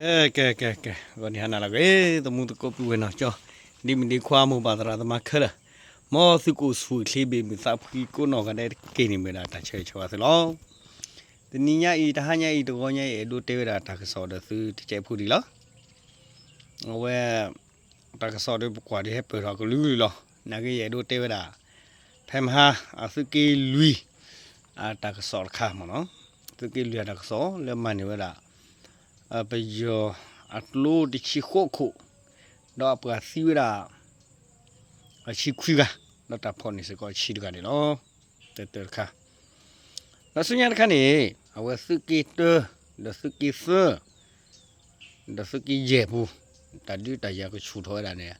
ကဲ ကဲ ကဲ ကဲ ဂီၤနံၤဟါနၤလၢအဂ့ၤ သမူသကိးပုၢ်ဝဲၢ်နီၢ်ကၠီ ဒ်မုၢ်ဒ်ခွါ မိၢ်ပၢ်သရၣ်သမါခဲလၢာ်, မ်သုကအိၣ်ဆူၣ်အိၣ်ချ့ ဘၣ်မုာ်သးဖှံကိးနီၢ်ဂၤဒဲးတက့ၢ်န့ၣ် မ့ၢ်ဝဲဒၣ်တၢ်ဆၢဂ့ၤဆၢဝါသုလီၤ. တနံၤညါအံၤ တဟါညါအံၤ တဂီၤညါအံၤ အဲၣ်ဒိးတဲဝဲဒၣ်တၢ်ကစီၣ်ဒီးသုတကဲးဖိဒံးလီၤ. အဝဲ တၢ်ကစီၣ်ဒီးပကွၢ်ဒုးဟဲပၢၢ်ထီၣ်ကလုာ်ကလုာ်လီၤ. နာ်က့ယအဲၣ်ဒိးတဲဝဲဒၣ် ဖဲမဟါ အသုးက့လွံၢ် အတၢ်ကစီၣ်တခါမ့ၢ်နီၤ, သုးက့လွံၢ်အတၢ်ကစီၣ်လၢမၤန့ၢ်ဝဲဒၣ် ပယီၤအကျိတဆံဃိးခိၣ်, ဒီးအပှၤသံဝဲဒၣ် အဆံခွံဂၤ, ဒီးတၢ်ဖီၣ်န့ၢ်စ့ၢ်ကီးဆံတဂၤန့ၣ်လီၤ. တၢ်တၢ်တခါ ဒီးဆူညါတခါန့ၣ် အဝဲသုးက့တၢ ဒီးသုးက့သၢ ဒီးသုးက့ယဲၢ်ပူၤ တၢ်ဒုးတၢ်ယၤကဆူၣ်ထီၣ်ဝဲဒၣ်န့ၣ်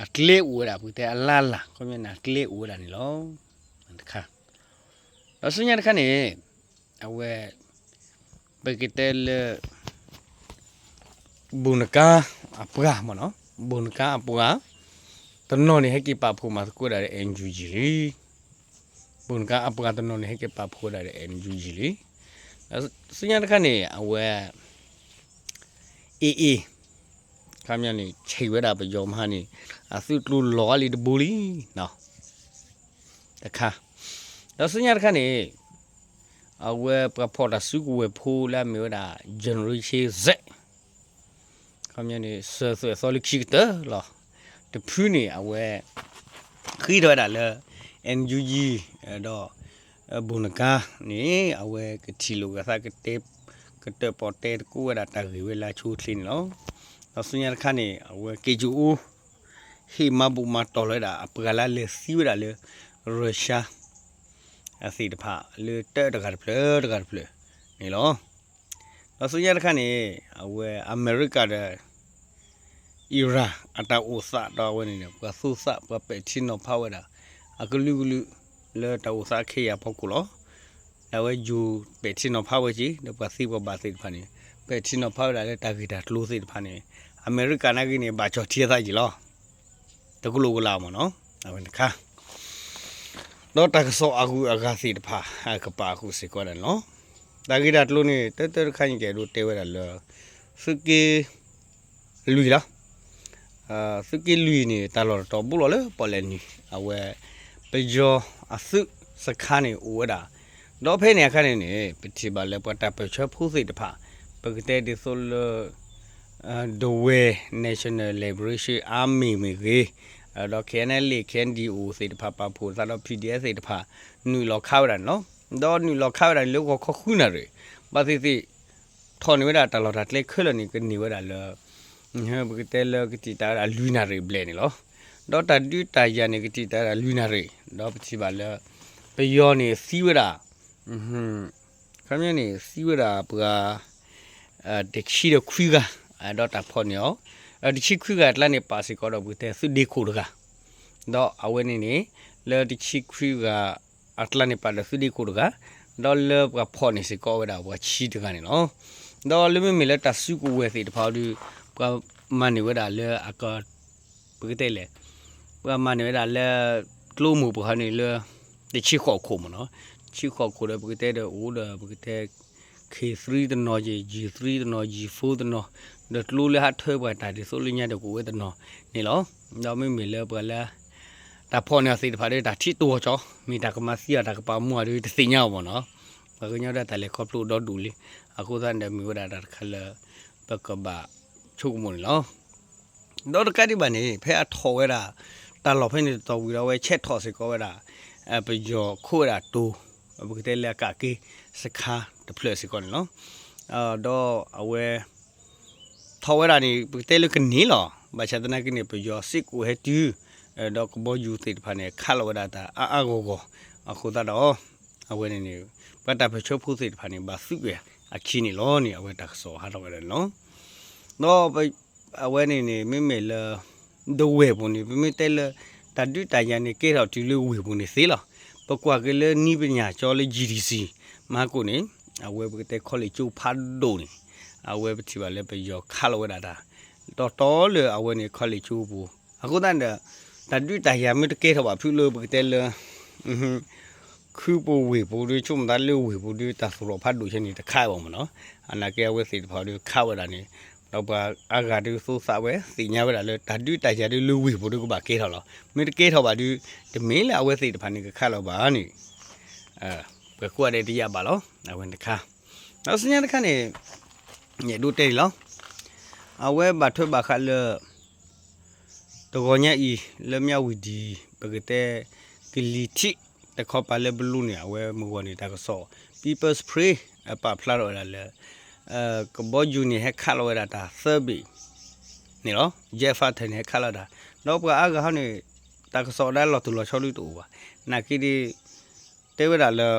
အကျဲအိၣ်ဝဲဒၣ် ပကတဲအလါလၢ် ခီပညီန့ၣ် အကျဲအိၣ်ဝဲဒၣ်န့ၣ်လီၤ. တခါ ဒီးဆူညါတခါန့ၣ် အဝဲ ပကတဲလၢ ဘိၣ်နကါအပှၤမ့ၢ်နီၤ, ဘိၣ်နကါအပှၤ တနီၤန့ၣ် ဟဲက့ၤပာ်ဖှိၣ်မၤသကိးဒၣ်လၢ NUG လံ. ဘိၣ်နကါအပှၤတနီၤန့ၣ် ဟဲက့ၤပာ်ဖှိၣ်ဒၣ်လၢ NUG လံ. ဆူညါတခါန့ၣ် အဝဲ AA ခီပညီန့ၣ် ဆံးဝဲဒၣ်ပယီၤမဟါန့ၣ် အသုးကျိၤလီၤအါလံတဘိလံ. တခါ ဒီးဆူညါတခါန့ၣ် အဝဲပှၤဖီၣ်တၢ်စုကဝဲၤဖိလၢအမ့ၢ်ဝဲဒၣ် Generation Z ခီပညီန့ၣ် စၢၤသွဲၣ်သီလၢခံကတၢၢ်လီၤ. တဖုန့ၣ် အဝဲ ဃ့ထီၣ်ဝဲဒၣ်လၢ NUG ဒီး ဘိၣ်နကါန့ၣ် အဝဲကထံၣ်လိာ်ကသးကတဲ ကတၢၢ်ပီၣ်တဲသကိးဝဲဒၣ်တၢ်ဂ့ၢ်ဝဲလၢအဆိအချ့န့ၣ်လီၤ. ဒီးဆူညါတခါန့ၣ် အဝဲ က့ၣ်ကၠိအိ ဟ့ၣ်မၤဘူၣ်မၤတီၢ်လီၤဝဲဒၣ် အပှၤလၢလဲၤသံဝဲဒၣ်လၢ Russia အသ့ၣ်တဖၣ်လၢတၢတဂၤတဖျၢၣ်တဂၤတဖျၢၣ်န့ၣ်လီၤ. ဒီးဆူညါတခါန့ၣ် အဝဲအမဲရကၤဒီး Iran အတၢ်အိၣ်သးဒီးအဝဲန့ၣ်န့ၣ် ပှၤသူသးပှၤပဲာ်ထံနီၤဖးဝဲဒၣ် အကလုာ်ကလုာ် လၢတၢ်အိၣ်သးခဲအံၤအဖီခိၣ်လီၤ. ဒီးအဝဲယိၤပဲာ်ထံနီၤဖးဝဲက့ၤ ဒီးပှၤသံပှၤဘၣ်သ့ၣ်တဖၣ်န့ၣ် ပဲာ်ထံနီၤဖးဝဲဒၣ်လၢတၢ်ဂ့ၢ်တၢ်ကျိၤသ့ၣ်တဖၣ်န့ၣ် အမဲရကၤနာ်က့န့ၣ် ဘၣ်ကၠီၣ်ထံအသးက့ၤလီၤ. တကလိာ်ကလးမ့ၢ်နီၤ အဝဲတခါ ဒီးတၢ်ကစီၣ်အဂုၤအဂၤသ့ၣ်တဖၣ် ကပာ်ဃုာ်စ့ၢ်ကီးဒၣ်န့ၣ်လီၤ. တၢ်ဂ့ၢ်တၢ်ကျိၤန့ၣ် တၢတၢတခါန့ၣ် ကအဲၣ်ဒိးတဲဝဲဒၣ်လၢ သုးက့လွံၢ်လီၤ. သုးက့လွံၢ်န့ၣ် တၢ်လီၢ်တတီၤဘူးလီၤလၢပီၣ်လဲၣ်နံၤ အဝဲ ပယီၤအသုးစခါန့ၣ်အိၣ်ဝဲဒၣ် ဒီးဖဲန့ၣ်အခါန့ၣ်န့ၣ် ပထံၣ်ဘၣ်လၢပှၤတၢ်ပၢၢ်ဆၢဖိသ့ၣ်တဖၣ် ပကတဲဒ်သိးလၢ Dawei National Liberation Army မ့ၢ်ဂ့ၤ, ဒီး KNLA KNDO သ့ၣ်တဖၣ်ပာ်ဖှိၣ်သးဒီး PDF သ့ၣ်တဖၣ် နုာ်လီၤခးဝဲဒၣ်န့ၣ်လီၤ. ဒီးနုာ်လီၤခးဝဲဒၣ်န့ၣ်လၢဂီၤခီဃုနၣ်ရံၣ် ဘၣ်သ့ၣ်သ့ၣ် ထီၣ်န့ၢ်ဝဲဒၣ်တၢ်လီၢ်တၢ်ကျဲခဲလၢာ်န့ၣ် ကန့ၢ်ဝဲဒၣ်လၢ ပကတဲလၢကတံာ်တာ်ဝဲဒၣ်လွံၢ်နၣ်ရံၣ်ဘျဲၣ်န့ၣ်လီၤ. ဒီးတၢ်ဒုးတၢ်ယၤန့ၣ် ကတံာ်တာ်ဝဲဒၣ်လွံၢ်နၣ်ရံၣ် ဒီးပထံၣ်ဘၣ်လၢ ပယီၤန့ၣ်သံဝဲဒၣ် ခီပညီန့ၣ် သံဝဲဒၣ်ပှၤ တဆံဒီးခွံဂၤ ဒီးတၢ်ဖီၣ်န့ၢ်အီၤ တဆံခွံဂၤအကျါန့ၣ် ပာ်စ့ၢ်ကီးဒီးပကတဲသုးဒ့ခိၣ်တဂၤ ဒီးအဝဲန့ၣ်န့ၣ် လၢတဆံခွံဂၤအကျါန့ၣ် ပာ်ဒီးသုးဒ့ခိၣ်တဂၤ ဒီးလၢပှၤဖီၣ်န့ၢ်စ့ၢ်ကီးဝဲဒၣ်ပှၤဆံတဂၤန့ၣ်လီၤ. ဒီးလၢမ့မ့ၢ်လၢတၢ်စုကဝဲၤသ့ၣ်တဖၣ်အံၤဒီး ပှၤမၤန့ၢ်ဝဲဒၣ်လၢအက ပကတဲလဲၣ် ပှၤမၤန့ၢ်ဝဲဒၣ်လၢ ကျိမိၢ်ပှၢ်န့ၣ်လၢ တဆံဃိးခိၣ်မ့ၢ်နီၤ, တဆံဃိးခိၣ်ဒီး ပကတဲဒီးအိၣ်ဒီး ပကတဲ K three တနီၤ, G three တနီၤ, G four တနီၤ, ဒီးကျိလၢဟးထၢပှၤတၢ်ဒ်သိးလၢညါဒီးကအိၣ်ဝဲတနီၤန့ၣ်လီၤ. ဒီးမ့မ့ၢ်လၢပှၤလၢ တၢ်ဖီၣ်န့ၢ်အီၤသ့ၣ်တဖၣ်ဒီး တၢ်ထံၣ်တိၢ်အီၤကၠီ, မ့ၢ်တၢ်ကမၤသံအီၤ တၢ်ကပာ်မူအီၤဒီး တသ့ၣ်ညါအီၤမ့ၢ်နီၤ. ပှၤကညီဒၣ်တၢ်လဲၤခီဖျိဒီဒူၣ်လံ, အဃိသတးန့ၣ်ဒီး မ့ၢ်ဝဲဒၣ်တၢ်တခါလၢ ပကဘၣ်ဆိကမိၣ်န့ၣ်လီၤ. ဒီးတကးဒံးဘၣ်န့ၣ် ဖဲအထီၣ်ဝဲဒၣ် တၢ်လီၢ်ဖဲန့ၣ်တတီၤဝံၤဒီး အဝဲဆဲးထီၣ်စ့ၢ်ကီးဝဲဒၣ် ပယီၤခိးဝဲဒၣ်တိၤ, ပကတဲလၢအကးက့ၤစခါတဖျၢၣ်စ့ၢ်ကီးန့ၣ်လီၤ. ဒီးအဝဲ ထီၣ်ဝဲဒၣ်န့ၣ် ပကတဲလၢကန့ၢ်လီၤ. ဘၣ်ဆၣ်သနာ်က့န့ၣ် ပယီၤစ့ၢ်ကီးဟဲတုၤ ဒီးကဘီယူၤသ့ၣ်တဖၣ်န့ၣ် ခးလီၤဝဲဒၣ်တၢ်အါအါဂီၢ်ဂီၢ်, အဃိသတးဒီး အဝဲန့ၣ်န့ၣ် ပှၤတၢ်ပၢၢ်ဆၢဖိသ့ၣ်တဖၣ်န့ၣ် ဘၣ်သုးကွံာ်အခံန့ၣ်လီၤန့ၣ် အဝဲတၢ်ကစီၣ်ဟးထီၣ်ဝဲဒၣ်န့ၣ်လီၤ. ဒီး အဝဲန့ၣ်န့ၣ် မ့မ့ၢ်လၢ ဒဝဲၢ်ပူၤန့ၣ် ပမ့ၢ်တဲလၢ တၢ်ဒုးတၢ်ယၤန့ၣ် ကဲထီၣ်တုၤလၢဝ့ၢ်ပူၤန့ၣ်သ့လီၤ. ပကွၢ်က့ၤလၢနံၣ်ပညၣ်ကၠီလၢ G D C မဟါကိၣ်န့ၣ် အဝဲပကတဲ college ကၠိဖးဒိၣ်န့ၣ် အဝဲပထံၣ်ဘၣ်လၢပယီၤခးလီၤဝဲဒၣ်တၢ် တီတီလၢအဝဲန့ၣ် college ကၠိပူၤ အဃိသတးဒီး တၢ်ဒုးတၢ်ယၤမ့ၢ်တကဲထီၣ်ဘၣ်ဖုလၢပကတဲလၢ ခုပူၤဝ့ၢ်ပူၤဒီး ဆိကမိၣ်သးလၢဝ့ၢ်ပူၤဒီး တၢ်သူၣ်ထီၣ်ဖးဒိၣ်ဆဲန့ၣ် တခးဘၣ်မ့ၢ်နီၤ. အနာ်က့အဝဲသ့ၣ်တဖၣ်ဒီးခးဝဲဒၣ်န့ၣ် ပှၤအါဂၤဒုးသိသးဝဲ သ့ၣ်ညါဝဲဒၣ်လၢတၢ်ဒုးတၢ်ယၤဒုးလၢဝ့ၢ်ပူၤဒုးကဘၣ်ကဲထီၣ်လီၤ. မ့ၢ်တကဲထီၣ်ဘၣ်ဒုး တမ့ၢ်လၢအဝဲသ့ၣ်တဖၣ်န့ၣ်ကခးလီၤဘၣ်န့ၣ် ပှၤကွၢ်ဒဲးတယာ်ဘၣ်လီၤ. အဝဲတခါ ဒီးဆူညါတခါန့ၣ် ယအဲၣ်ဒိးတဲန့ၣ်လီၤ. အဝဲဘၣ်ထွဲဘၣ်ဃးလၢ တဂီၤညါအံၤ လၢမၠၣ်ဝံၤဒံး ပကတဲ ကလံၤထံး တခီပၤလၢဘလူးန့ၣ် အဝဲမုၢ်ဂီၤန့ၣ် တၢ်ကစီၣ် People's Spring အပာ်ဖျါထီၣ်ဝဲဒၣ်လၢ ကဘီယူၤန့ၣ် ဟဲခးလီၤဝဲဒၣ်တၢ်သၢဘ့ၣ်န့ၣ်လီၤ. Jet fighter န့ၣ် ဟဲခးလီၤတၢ် ဒီးပှၤအါဂၤဟီန့ၣ် တၢ်ကစီၣ်ဒၣ်လီၤတူာ်လီၤဆီဒုတအိၣ်ဘၣ်. နာ်က့ဒ် တဲဝဲဒၣ်လၢ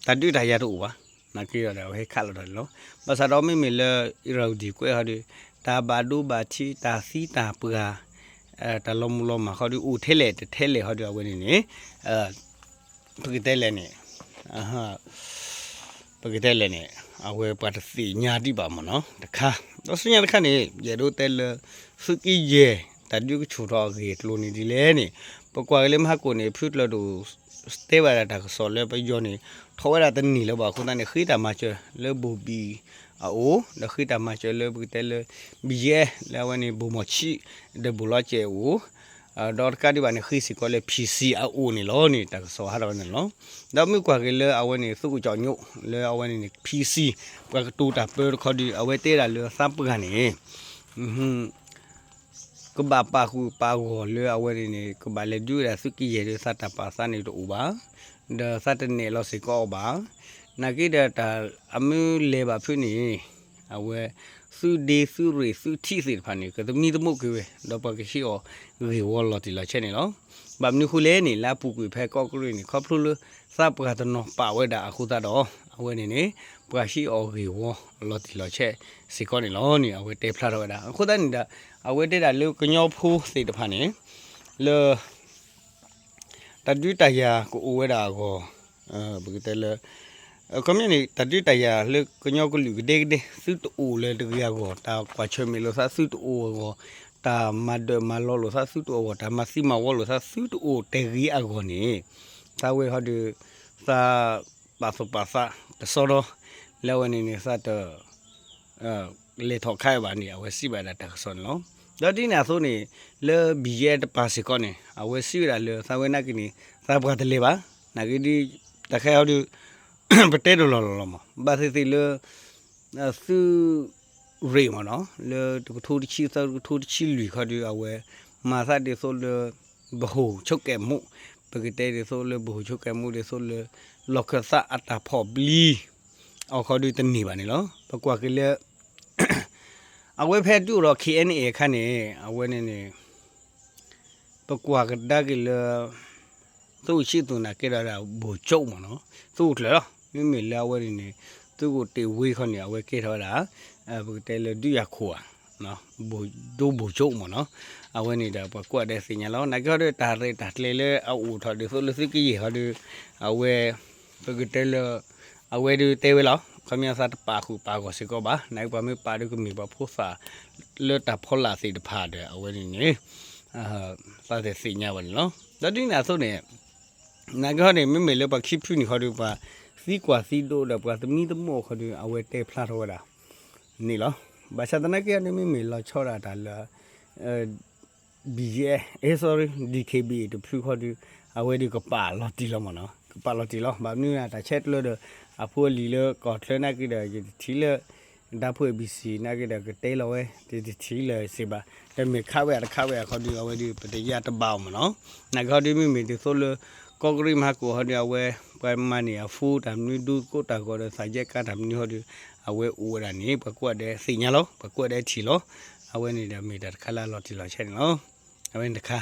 တၢ်ဒုးတၢ်ယၤတအိၣ်ဘၣ်. နာ်က့ဒီးအဝဲဟဲခးလီၤတၢ်န့ၣ်လီၤ. ဘၣ်ဆၣ်ဒီးမ့မ့ၢ်လၢ အ့ရဝတံၤကွဲးဟီဒုး တၢ်ဘၣ်ဒိဘၣ်ထံး တၢ်သံတၢ်ပှၢ် တၢ်လီၤမုၢ်လီၤမၢ်ဟီဒုး အိၣ်ထဲလဲၣ်တထဲလဲၣ်ဟီဒုး အဝဲန့ၣ်န့ၣ် ပကတဲလဲၣ်န့ၣ် ပကတဲလဲၣ်န့ၣ် အဝဲပှၤတသ့ၣ်ညါဒံးဘၣ်မ့ၢ်နီၤ တခါ. ဒီးဆူညါတခါန့ၣ် ယအဲၣ်ဒိးတဲလၢ သုးက့ယဲၢ် တၢ်ဒုးကဆူၣ်ထီၣ်အဂ့ၢ်အကျိၤန့ၣ်ဒ်လဲၣ်န့ၣ် ပကွၢ်က့ၤလၢမဟါကိၣ်န့ၣ် ဖုကျၢၤဒိၣ် တဲဘၣ်ဒၣ်တၢ်ကစီၣ်လၢပယီၤန့ၣ် ထီၣ်ဝဲဒၣ်တန့ၢ်လၢၤဘၣ်အဃိသတးန့ၣ် ဃ့တၢ်မၤစၢၤလၢဘိၣ်ဘံၣ်အအိၣ် ဒီးဃ့တၢ်မၤစၢၤလၢပကတဲလၢ ဘံၣ်ယဲၢ် လၢအဝဲန့ၣ် ဘိၣ်မီၢ်ဆံး ဒီးဘိၣ်လီၤစဲးအအိၣ် ဒီးတကးဒံးဘၣ်န့ၣ် ဃ့စ့ၢ်ကီးလၢ PC အအိၣ်န့ၣ်လီၤန့ၣ် တၢ်ကစီၣ်ဟးထီၣ်ဝဲန့ၣ်လီၤ. ဒီးမ့ၢ်ကွၢ်က့ၤလၢအဝဲန့ၣ် သုးခိၣ်ကၠီၣ်ညိ လၢအဝဲန့ၣ်န့ၣ် PC ပှၤကတိၤတၢ်ပၢတခီဒုး အဝဲတဲဒၣ်လၢသးပှၢ်န့ၣ် ကဘၣ်ပာ်ဃုာ်ပာ်ဂီၢ်လၢအဝဲန့ၣ်န့ၣ် ကဘၣ်လဲၤဒုးဝဲဒၣ်သုးက့ယဲၢ်ဒီးသးတၢ်ပာ်သးန့ၣ်တအိၣ်ဘၣ်, ဒီးသးတနဲၣ်လီၤစ့ၢ်ကီးအီၤဘၣ်. နာ်က့ဒီးတၢ်အမ့ၢ်လဲၤဘၣ်ဖုးန့ၣ် အဝဲ သုးဒ့သုးရ့ၣ်သုးထံးသ့ၣ်တဖၣ်န့ၣ် ကသမံသမိးက့ၤဝဲ ဒီးပှၤကဟ့ၣ်အီၤဂ့ၢ်ဝီလီၤတံၢ်လီၤဆဲးန့ၣ်လီၤ. ဘၣ်မနုၤအဃိလဲၣ်န့ၣ် လၢအပူၤကွံာ်ဖဲကီၢ်ကရ့ၣ်န့ၣ် ခီဖျိလၢသးပှၢ်တနီၤပာ်ဝဲဒၣ်အဃိသတးဒီး အဝဲန့ၣ်န့ၣ် ပှၤဟ့ၣ်အီၤဂ့ၢ်ဝီလီၤတံၢ်လီၤဆဲးစ့ၢ်ကီးန့ၣ်လီၤန့ၣ် အဝဲတဲဖျါထီၣ်ဝဲဒၣ်. အဃိသတးန့ၣ်ဒီး အဝဲတဲဒၣ်လၢကညီဖိသ့ၣ်တဖၣ်န့ၣ် လၢ တၢ်ဒုးတၢ်ယၤကအိၣ်ဝဲဒၣ်အဂီၢ် ပကတဲလၢ ခီပညီန့ၣ် တၢ်ဒုးတၢ်ယၤလၢကညီကလုာ်ကဒဲကဒဲ သုတအိၣ်လၢၤတဂ့ၤအဂီၢ် တၢ်ကွၢ်ဆၢၣ်မဲာ်လိာ်သးသုတအိၣ်အဂီၢ် တၢ်မၤဒၢးမၤလီၤလိာ်သးသုတအိၣ်အဂီၢ် တၢ်မၤသံမၤဝီလိာ်သးသုတအိၣ်တဂ့ၤအဂီၢ်န့ၣ် သးဝဲဟီဒီး သးပာ်သူၣ်ပာ်သးတစီဒီ လၢအဝဲန့ၣ်န့ၣ် သးတ လဲၤထီၣ်ခါအံၤဘၣ်န့ၣ် အဝဲစံးဘၣ်ဒၣ်တၢ်ကစီၣ်န့ၣ်လီၤ. ဒီးဒ်န့ၣ်အသိးန့ၣ် လၢဘံၣ်ယဲၢ်တပၤစ့ၢ်ကီးန့ၣ် အဝဲစံးဝဲဒၣ်လၢသးဝဲနာ်က့န့ၣ် သးပှၢ်တလဲၤဘၣ်. နာ်က့ဒ် တၢ်ခဲအံၤဟီဒီး ပတဲတလီၢ်လီၢ်လီၤမး ဘၣ်သ့ၣ်သ့ၣ်လၢ သုးရ့ၣ်မ့ၢ်နီၤ လၢတကထိတဆံသၢ တကထိတဆံလွံၢ်ခီဒီး အဝဲ မၤသးဒ်သိးလၢ ဗဟိုချုပ်ကိုင်မှု ပကတဲဒ်သိးလၢ ဗဟိုချုပ်ကိုင်မှု ဒ်သိးလၢ လီၢ်ခၢၣ်သးအတၢ်ဖီၣ်ပျံၤ အီၤခီဒီးတန့ၢ်ဘၣ်န့ၣ်လီၤ. ပကွၢ်က့ၤလၢ အဝဲဖဲဒုးအိၣ်ဒီး KNA အခါန့ၣ် အဝဲန့ၣ်န့ၣ် ပကွၢ်ကဒါက့ၤလၢ သုးအိၣ်ဆံးသူၣ်နာ်က့ဒီး ဗိုလ်ချုပ်မ့ၢ်နီၤ သုးခိၣ်ကျၢၢ်လီၤ. မ့မ့ၢ်လၢအဝဲန့ၣ်န့ၣ် သုးခိၣ်တ့ၢ်ဝ့ခီန့ၣ် အဝဲကဲထီၣ်ဝဲဒၣ် ပကတဲလၢဒုးယၤခိၣ်ဧါ ဒိၣ်ဗိုလ်ချုပ်မ့ၢ်နီၤ အဝဲန့ၣ်ဒီးပှၤကွၢ်ဒဲးသ့ၣ်ညါလီၤ. နာ်က့ဟီဒီးတၢ်ရဲၣ်တၢ်ကျဲၤလၢအအိၣ်ထီၣ်ဒ်သိးလၢသုးက့ယဲၢ်ဟီဒီး အဝဲ ပကတဲလၢ အဝဲဒုးတဲဝဲလီၤ ခီပညီသးတပာ်ဃုာ်ပာ်ဂီၢ်စ့ၢ်ကီးဘၣ် နာ်က့ပှၤမ့ၢ်ပာ်ဒီးကမ့ၢ်ပှၤဖိသၣ်လၢတၢ်ဖီလာ်သ့ၣ်တဖၣ်ဒီး အဝဲန့ၣ်န့ၣ် သးတသ့ၣ်ညါဘၣ်န့ၣ်လီၤ. ဒီးဒ်န့ၣ်အသိးန့ၣ် နာ်က့ဟီန့ၣ် မ့မ့ၢ်လၢပှၤခံဖုန့ၣ်ဟီဒီး ပှၤသံကွၢ်သံဒိးဒီးပှၤသမံသမိးခီဒီး အဝဲတဲဖျါထီၣ်ဝဲဒၣ်န့ၣ်လီၤ. ဘၣ်ဆၣ်သနာ်က့န့ၣ် မ့မ့ၢ်လီၤဆီဒၣ်တၢ်လၢ BGF, အဲ sorry, DKBA တဖုခီဒီး အဝဲဒုးကပာ်လီၤတံၢ်လီၤမ့ၢ်နီၤ ကပာ်လီၤတံၢ်လီၤ. ဘၣ်မနုၤတၢ်ဆဲးကျၢဒီး အဖိအလံၤလၢကီၢ်ချၢနာ်က့ဒီး ယတထံၣ်လၢ ဒၢဖိ ABC နာ်က့ဒီးကတဲလီၤဝဲ တထံၣ်လၢၤစ့ၢ်ဘၣ်. တမ့ၢ်ခးဝဲအတခးဝဲအခီဒီး အဝဲဒုးပတယါတဘၣ်အီၤမ့ၢ်နီၤ. နာ်က့ဟီဒီးမ့မ့ၢ်ဒ်သိးလၢ ကီၢ်ကရံၣ်မၤကိၣ်ဟီဒီး အဝဲ ပှၤမၤန့ၢ်အ phone တၢ်မနုၤ ဒိသကိးတၢ်ဂီၤဒီး သးယဲၢ်ကါတၢ်မနုၤဟီဒီး အဝဲအိၣ်ဝဲဒၣ်န့ၣ် ပှၤကွၢ်ဒဲးသ့ၣ်ညါလီၤ ပှၤကွၢ်ဒဲးထံၣ်လီၤ. အဝဲန့ၣ်ဒီးမ့ၢ်တၢ်တခါလၢအလီၤတံၢ်လီၤဆဲးန့ၣ်လီၤ. အဝဲန့ၣ်တခါ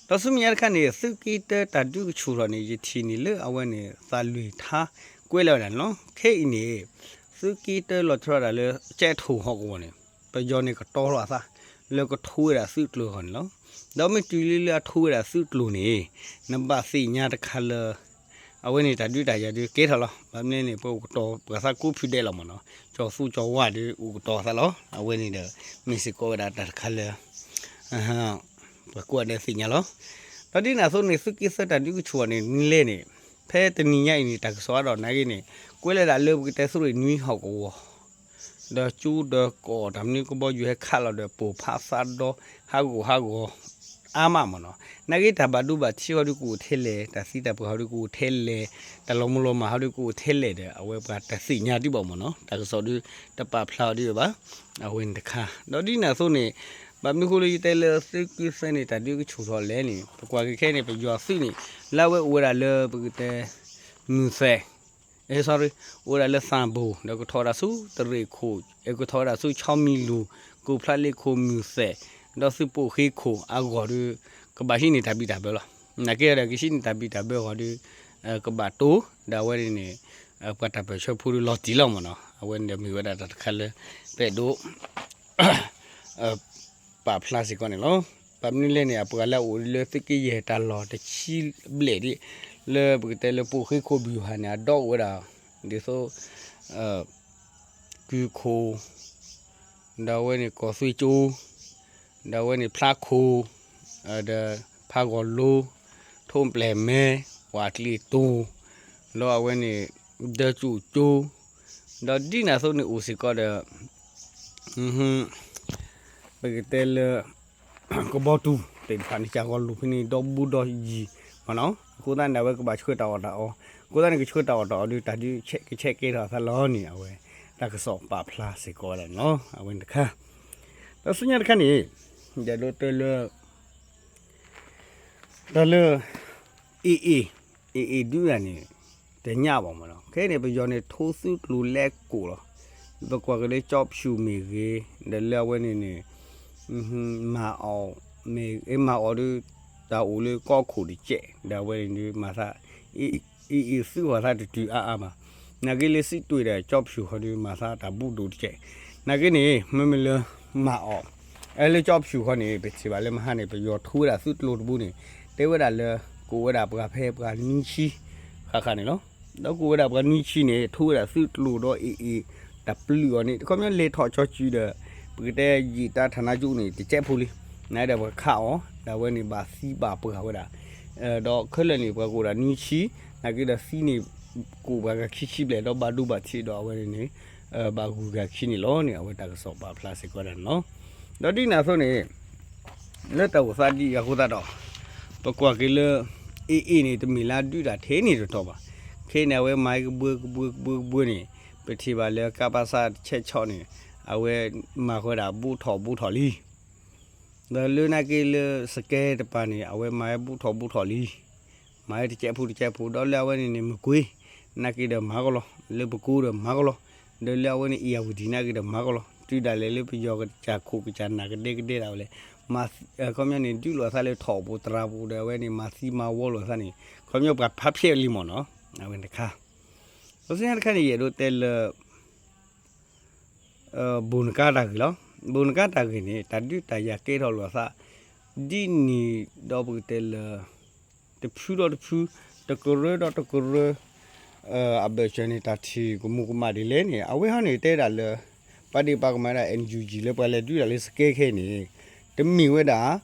ဒီးဆူမဲာ်ညါတခါန့ၣ် သုးက့တၢတၢ်ဒုးကဆူၣ်ထီၣ်န့ၣ် ယထံၣ်န့ၣ်လၢအဝဲန့ၣ် သးလွံၢ်ထါကွဲးလီၤဝဲဒၣ်န့ၣ်လီၤ. ခဲအံၤန့ၣ် သုးက့တၢလီၤဆီဒၣ်တၢ်လၢ ကဲးထိၣ်ဟီၣ်ကဝီၤန့ၣ် ပယီၤန့ၣ်ကတီၤလီၤအသး လၢကထိဝဲဒၣ်သုးကျိၤအဂီၢ်န့ၣ်လီၤ. ဒီးမ့ၢ်တုၤလၢလၢအထိဝဲဒၣ်သုးကျိၤန့ၣ် နဘၣ်သ့ၣ်ညါတခါလၢ အဝဲန့ၣ်တၢ်ဒုးတၢ်ယၤဒုးကဲထီၣ်လီၤ. ဘၣ်မနုၤန့ၣ် ပအိၣ်ကတီၤပှၤသးကိးဖုဒဲးလီၤမ့ၢ်နီၤ. ကၠီၤသူကၠီၤဝါဒုးအိၣ်ကတီၤသးလီၤ. အဝဲန့ၣ်ဒီး မ့ၢ်စ့ၢ်ကီးဝဲဒၣ်တၢ်တခါလၢ ပှၤကွၢ်ဒဲးသ့ၣ်ညါလီၤ. ဒီးဒ်န့ၣ်အသိးန့ၣ် သုးက့သၢတၢ်ဒုးကဆူၣ်အီၤန့ၣ် နလဲၣ်န့ၣ် ဖဲတနံၤညါအံၤန့ၣ် တၢ်ကစီၣ်အါဒီးနာ်ဂ့ၤန့ၣ် ကွဲးလၢဒၣ်လၢပကတဲသုးရ့ၣ်နွံဟီၣ်ကဝီၤ ဒီးကၠိဒီးကီး တၢ်မနုၤကဘီယူၤဟဲခးလီၤဒီး ပိာ်ဖးသးဒီ ဟးဂီၤဟးဂီၤ အါမးမ့ၢ်နီၤ. နာ်က့တၢ်ဘၣ်ဒိဘၣ်ထံးဃီဒုးကအိၣ်ထဲလဲၣ်, တၢ်သံတၢ်ပှၢ်ဃီဒုးကအိၣ်ထဲလဲၣ်, တၢ်လီၤမုၢ်လီၤမၢ်ဃီဒုးကအိၣ်ထဲလဲၣ်ဒီး အဝဲပှၤတသ့ၣ်ညါဒံးဘၣ်မ့ၢ်နီၤ. တၢ်ကစီၣ်ဒုးတပာ်ဖျါအီၤဒံးဘၣ်. အဝဲန့ၣ်တခါ ဒီးဒ်န့ၣ်အသိးန့ၣ် ဘၣ်မနုၤဃိလၢယတဲလၢသုးက့သၢန့ၣ် တၢ်ဒုးကဆူၣ်ထီၣ်လဲၣ်န့ၣ် ပကွၢ်က့ၤခဲအံၤန့ၣ် ပယီၤသုးန့ၣ် လၢအဝဲအိၣ်ဝဲဒၣ်လၢပကတဲ မုၢ်သဲး အဲ sorry, အိၣ်ဝဲဒၣ်လၢသၣ်ဘိၣ် ဒီးကထီၣ်ဝဲဒၣ်ဆူတရ့ၣ်ခိၣ် အဲ ကထီၣ်ဝဲဒၣ်ဆူဆီမံၤလူၤ ကိးဖျါလ့ခိၣ် မုၢ်သဲး ဒီးသုးပိာ်ဃ့ခိၣ်အဂီၢ်ဒီး ကဘၣ်ဟံးန့ၢ်တၢ်ဘံၣ်တၢ်ဘၢလီၤ. နာ်က့ဒီးကဟံးန့ၢ်တၢ်ဘံၣ်တၢ်ဘၢအဂီၢ်ဒီး ကဘၣ်တိၢ် ဒီးအဝဲန့ၣ်န့ၣ် ပှၤတၢ်ပၢၢ်ဆၢဖိဒီးလီၤတံၢ်လီၤမ့ၢ်နီၤ. အဝဲန့ၣ်ဒီးမ့ၢ်ဝဲဒၣ်တၢ်တခါလၢ ပအဲၣ်ဒိး ပာ်ဖျါစ့ၢ်ကီးန့ၣ်လီၤ. ဘၣ်မနုၤလဲၣ်န့ၣ် အပှၤလၢအအိၣ်လၢသုးက့ယဲၢ်တၢ်လီၢ်တဆံဘျဲၣ်ဒ် လၢပကတဲလၢပိာ်ဃ့ခိၣ်ဘုၣ်ဟးန့ၣ် အဒီအိၣ်ဝဲဒၣ် ဒ်သိး ကုၢ်ခိၣ် ဒီးအဝဲန့ၣ်ကီၢ်သွ့ကၠိ ဒီးအဝဲန့ၣ်ဖျါခိၣ် ဒီးဖးဂီၤလိ ထိၣ်ပျဲၢ်မဲ ဝးကျံၤတိၤ ဒီးအဝဲန့ၣ် ဒၢကၠိၣ်ကၠိ ဒီးဒ်န့ၣ်အသိးန့ၣ်အိၣ်စ့ၢ်ကီးဒီး ပကတဲလၢ ကဘီတူၤသ့ၣ်တဖၣ်န့ၣ် ကၢ်ဂီၤလိာ်ဖဲန့ၣ် ဒီဘူးဒီယံၤမ့ၢ်နီၤ. အဃိသတးန့ၣ် အဝဲကဘၣ်ဆှၢတၢ်အီၣ်တၢ်အီ, အဃိသတးန့ၣ် ကဆှၢတၢ်အီၣ်တၢ်အီဒီး တၢ်ဒုးကဆဲးကဲထီၣ်အသးလီၤန့ၣ် အဝဲ တၢ်ကစီၣ်ပာ်ဖျါစ့ၢ်ကီးဝဲဒၣ်န့ၣ်လီၤ. အဝဲန့ၣ်တခါ ဒီးဆူညါတခါန့ၣ် ယအဲၣ်ဒိးတဲလၢ တၢ်လၢ AA, AA ဒုးတၢ်န့ၣ် တညၣ်ဘၣ်မ့ၢ်နီၤ. ခဲအံၤန့ၣ် ပယီၤန့ၣ် ထိသုးကျိၤလဲကိာ်လီၤ. ပကွၢ်က့ၤလၢကၠီဖၠူၣ်မ့ၢ်ဂ့ၤ, ဒီးလၢအဝဲန့ၣ်န့ၣ် မၤအီၣ် မ့ၢ် မၤအီၣ်ဒီး တၢ်အိၣ်လၢကီၢ်ခိၣ်တကဲး, ဒီးအဝဲန့ၣ်ဒုးမၤသး AA သုးဃီၤသးတတုၤအါအါဘၣ်. နာ်က့လၢစံးတွ့ဒီး ကၠီဖၠူၣ်ဃီဒုး မၤသးတၢ်ဘူးဒိၣ်တကဲး. နာ်က့န့ၣ် မ့မ့ၢ်လၢ မၤအီၣ် အဲလၢကၠီဖၠူၣ်ဃီန့ၣ် ပထံၣ်ဘၣ်လၢမဟါန့ၣ် ပယီၤထိဝဲဒၣ်သုးကျိၤတဘိန့ၣ် တဲဝဲဒၣ်လၢ ကိးဝဲဒၣ်ပှၤဖဲပှၤနွံဆံ ဃၣ်ဃၣ်န့ၣ်လီၤ. ဒီးကိးဝဲဒၣ်ပှၤနွံဆံန့ၣ် ထိဝဲဒၣ်သုးကျိၤဒီး AA တၢ်ပျုၢ်အီၤန့ၣ် ခီပညီလဲၤထီၣ်ကၠီစုဒီး ပကတဲယံာ်တၢ်ဌာနချုပ်န့ၣ် တကဲးဖိလံ. နာ်ဒီးပှၤခးအီၤ ဒီးအဝဲန့ၣ်ဘၣ်သံဘၣ်ပှၢ်ဝဲဒၣ် ဒီးခဲလၢာ်န့ၣ် ပှၤကိးဒၣ်နွံဆံ, နာ်က့ဒီးသံန့ၣ် ကိးပှၤဂၤခံဆံဘျဲၣ် ဒီးဘၣ်ဒိဘၣ်ထံးဒီးအဝဲန့ၣ်န့ၣ် ဘၣ်ဂုၤဂၤခံန့ၣ်လီၤန့ၣ် အဝဲတၢ်ကစီၣ်ပာ်ဖျါစ့ၢ်ကီးဒၣ်န့ၣ်လီၤ. ဒီးဒ်န့ၣ်အသိးန့ၣ် လၢတၢ်အိၣ်သးဒ်အံၤအဃိသတးဒီး ပကွၢ်က့ၤလၢ AA န့ၣ် တမ့ၢ်လၢအဒုးတၢ်ထဲန့ၣ်တတီၤဘၣ်. ခဲအံၤန့ၣ် အဝဲမၤကဘှၢကဘှၢကဘှၢကဘှၢန့ၣ် ပထံၣ်ဘၣ်လၢ ကပစ တဆဲးဆီးန့ၣ် အဝဲမၤဃီဒၣ်ဘူးထီၣ်ဘူးထီၣ်လံ ဒီးလၢနာ်က့လၢစကဲတပၤန့ၣ် အဝဲမၤဝဲဘူးထီၣ်ဘူးထီၣ်လံ. မၤဝဲတကဲးဖိတကဲးဖိ ဒီးလၢအဝဲန့ၣ်န့ၣ် မကွ့ၤ နာ်က့ဒီးမၤကလီၤ, လၢပကိဒီးမၤကလီၤ, ဒီးလၢအဝဲန့ၣ် အ့ၣ်ယၣ်ဝတံၣ် နာ်က့ဒီးမၤကလီၤ, တုၤဒၣ်လဲာ်လၢပယီၤကစၢ်ခိၣ်ကစၢ်နၢ်ကဒဲကဒဲဒၣ်ဝဲလဲၣ်, မၤ ခီပညီန့ၣ် ဒုးလိာ်အသးလၢထိၣ်ပူၤတရၢ်ပူၤဒီး အဝဲန့ၣ် မၤသံမၤဝီလိာ်အသးန့ၣ် ခီပညီပှၤဖးဖျဲးလံမ့ၢ်နီၤ, အဝဲန့ၣ်တခါ, ဒီးဆူညါတခါန့ၣ် ယအဲၣ်ဒိးတဲလၢ ဘိၣ်နကါတၢ်ဂ့ၢ်လီၤ. ဘိၣ်နကါတၢ်ဂ့ၢ်န့ၣ် တၢ်ဒုးတၢ်ယၤကဲထီၣ်လိာ်အသး ဒ်န့ၣ်ဒီးပကတဲလၢ တဖုဒီးတဖု, တကရၢဒီးတကရၢ အဘၢၣ်စၢၤန့ၣ် တၢ်ထံၣ်ကမူးကမၣ်ဒ်လဲၣ်န့ၣ် အဝဲဟီန့ၣ်တဲဒၣ်လၢ ပှၤဒ့ၣ်ပှၤကမၣ်ဒၣ် NUG လၢပှၤလဲၤဒုးတၢ်လၢစကဲခဲအံၤန့ၣ် တမ့ၢ်ဝဲဒၣ်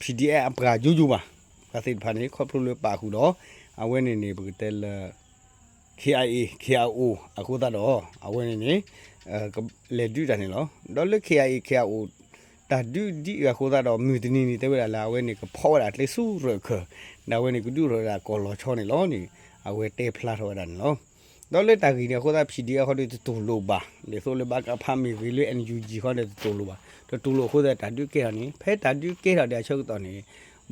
PDF အပှၤယိယိဘၣ်. ပှၤသ့ၣ်တဖၣ်န့ၣ် ခီဖျိလၢပာ်ဃုာ်ဒီး အဝဲန့ၣ်န့ၣ် ပကတဲလၢ KIA KIO အဃိသတးဒီး အဝဲန့ၣ်န့ၣ် လဲၤဒုးတၢ်န့ၣ်လီၤ. ဒီးလၢ KIA KIO တၢ်ဒုးဒ်အံၤအဃိသတးဒီး မုၢ်တနံၤန့ၣ် တဲဝဲဒၣ်လၢအဝဲန့ၣ် ကဖီဝဲဒၣ်ကျဲဆူရၢၢ်ခၢၣ်, ဒီးအဝဲန့ၣ် ကဒုးထီၣ်ဝဲဒၣ်ကီၢ်လီၤဆီန့ၣ်လီၤန့ၣ် အဝဲတဲဖျါထီၣ်ဝဲဒၣ်န့ၣ်လီၤ. ဒီးလၢတၢ်ဂ့ၢ်န့ၣ်အဃိသတး PDF အဃိဒီးတတူၢ်လိာ်ဘၣ်, ဒ်သိးလၢ ဘကဖ မ့ၢ်ဂ့ၤ လၢ NUG ဃီဒီးတတူၢ်လိာ်ဘၣ်. တတူၢ်လိာ်အဃိသတး တၢ်ဒုးကဲထီၣ်န့ၣ် ဖဲတၢ်ဒုးကဲထီၣ်ဒံးအဆၢကတီၢ်န့ၣ်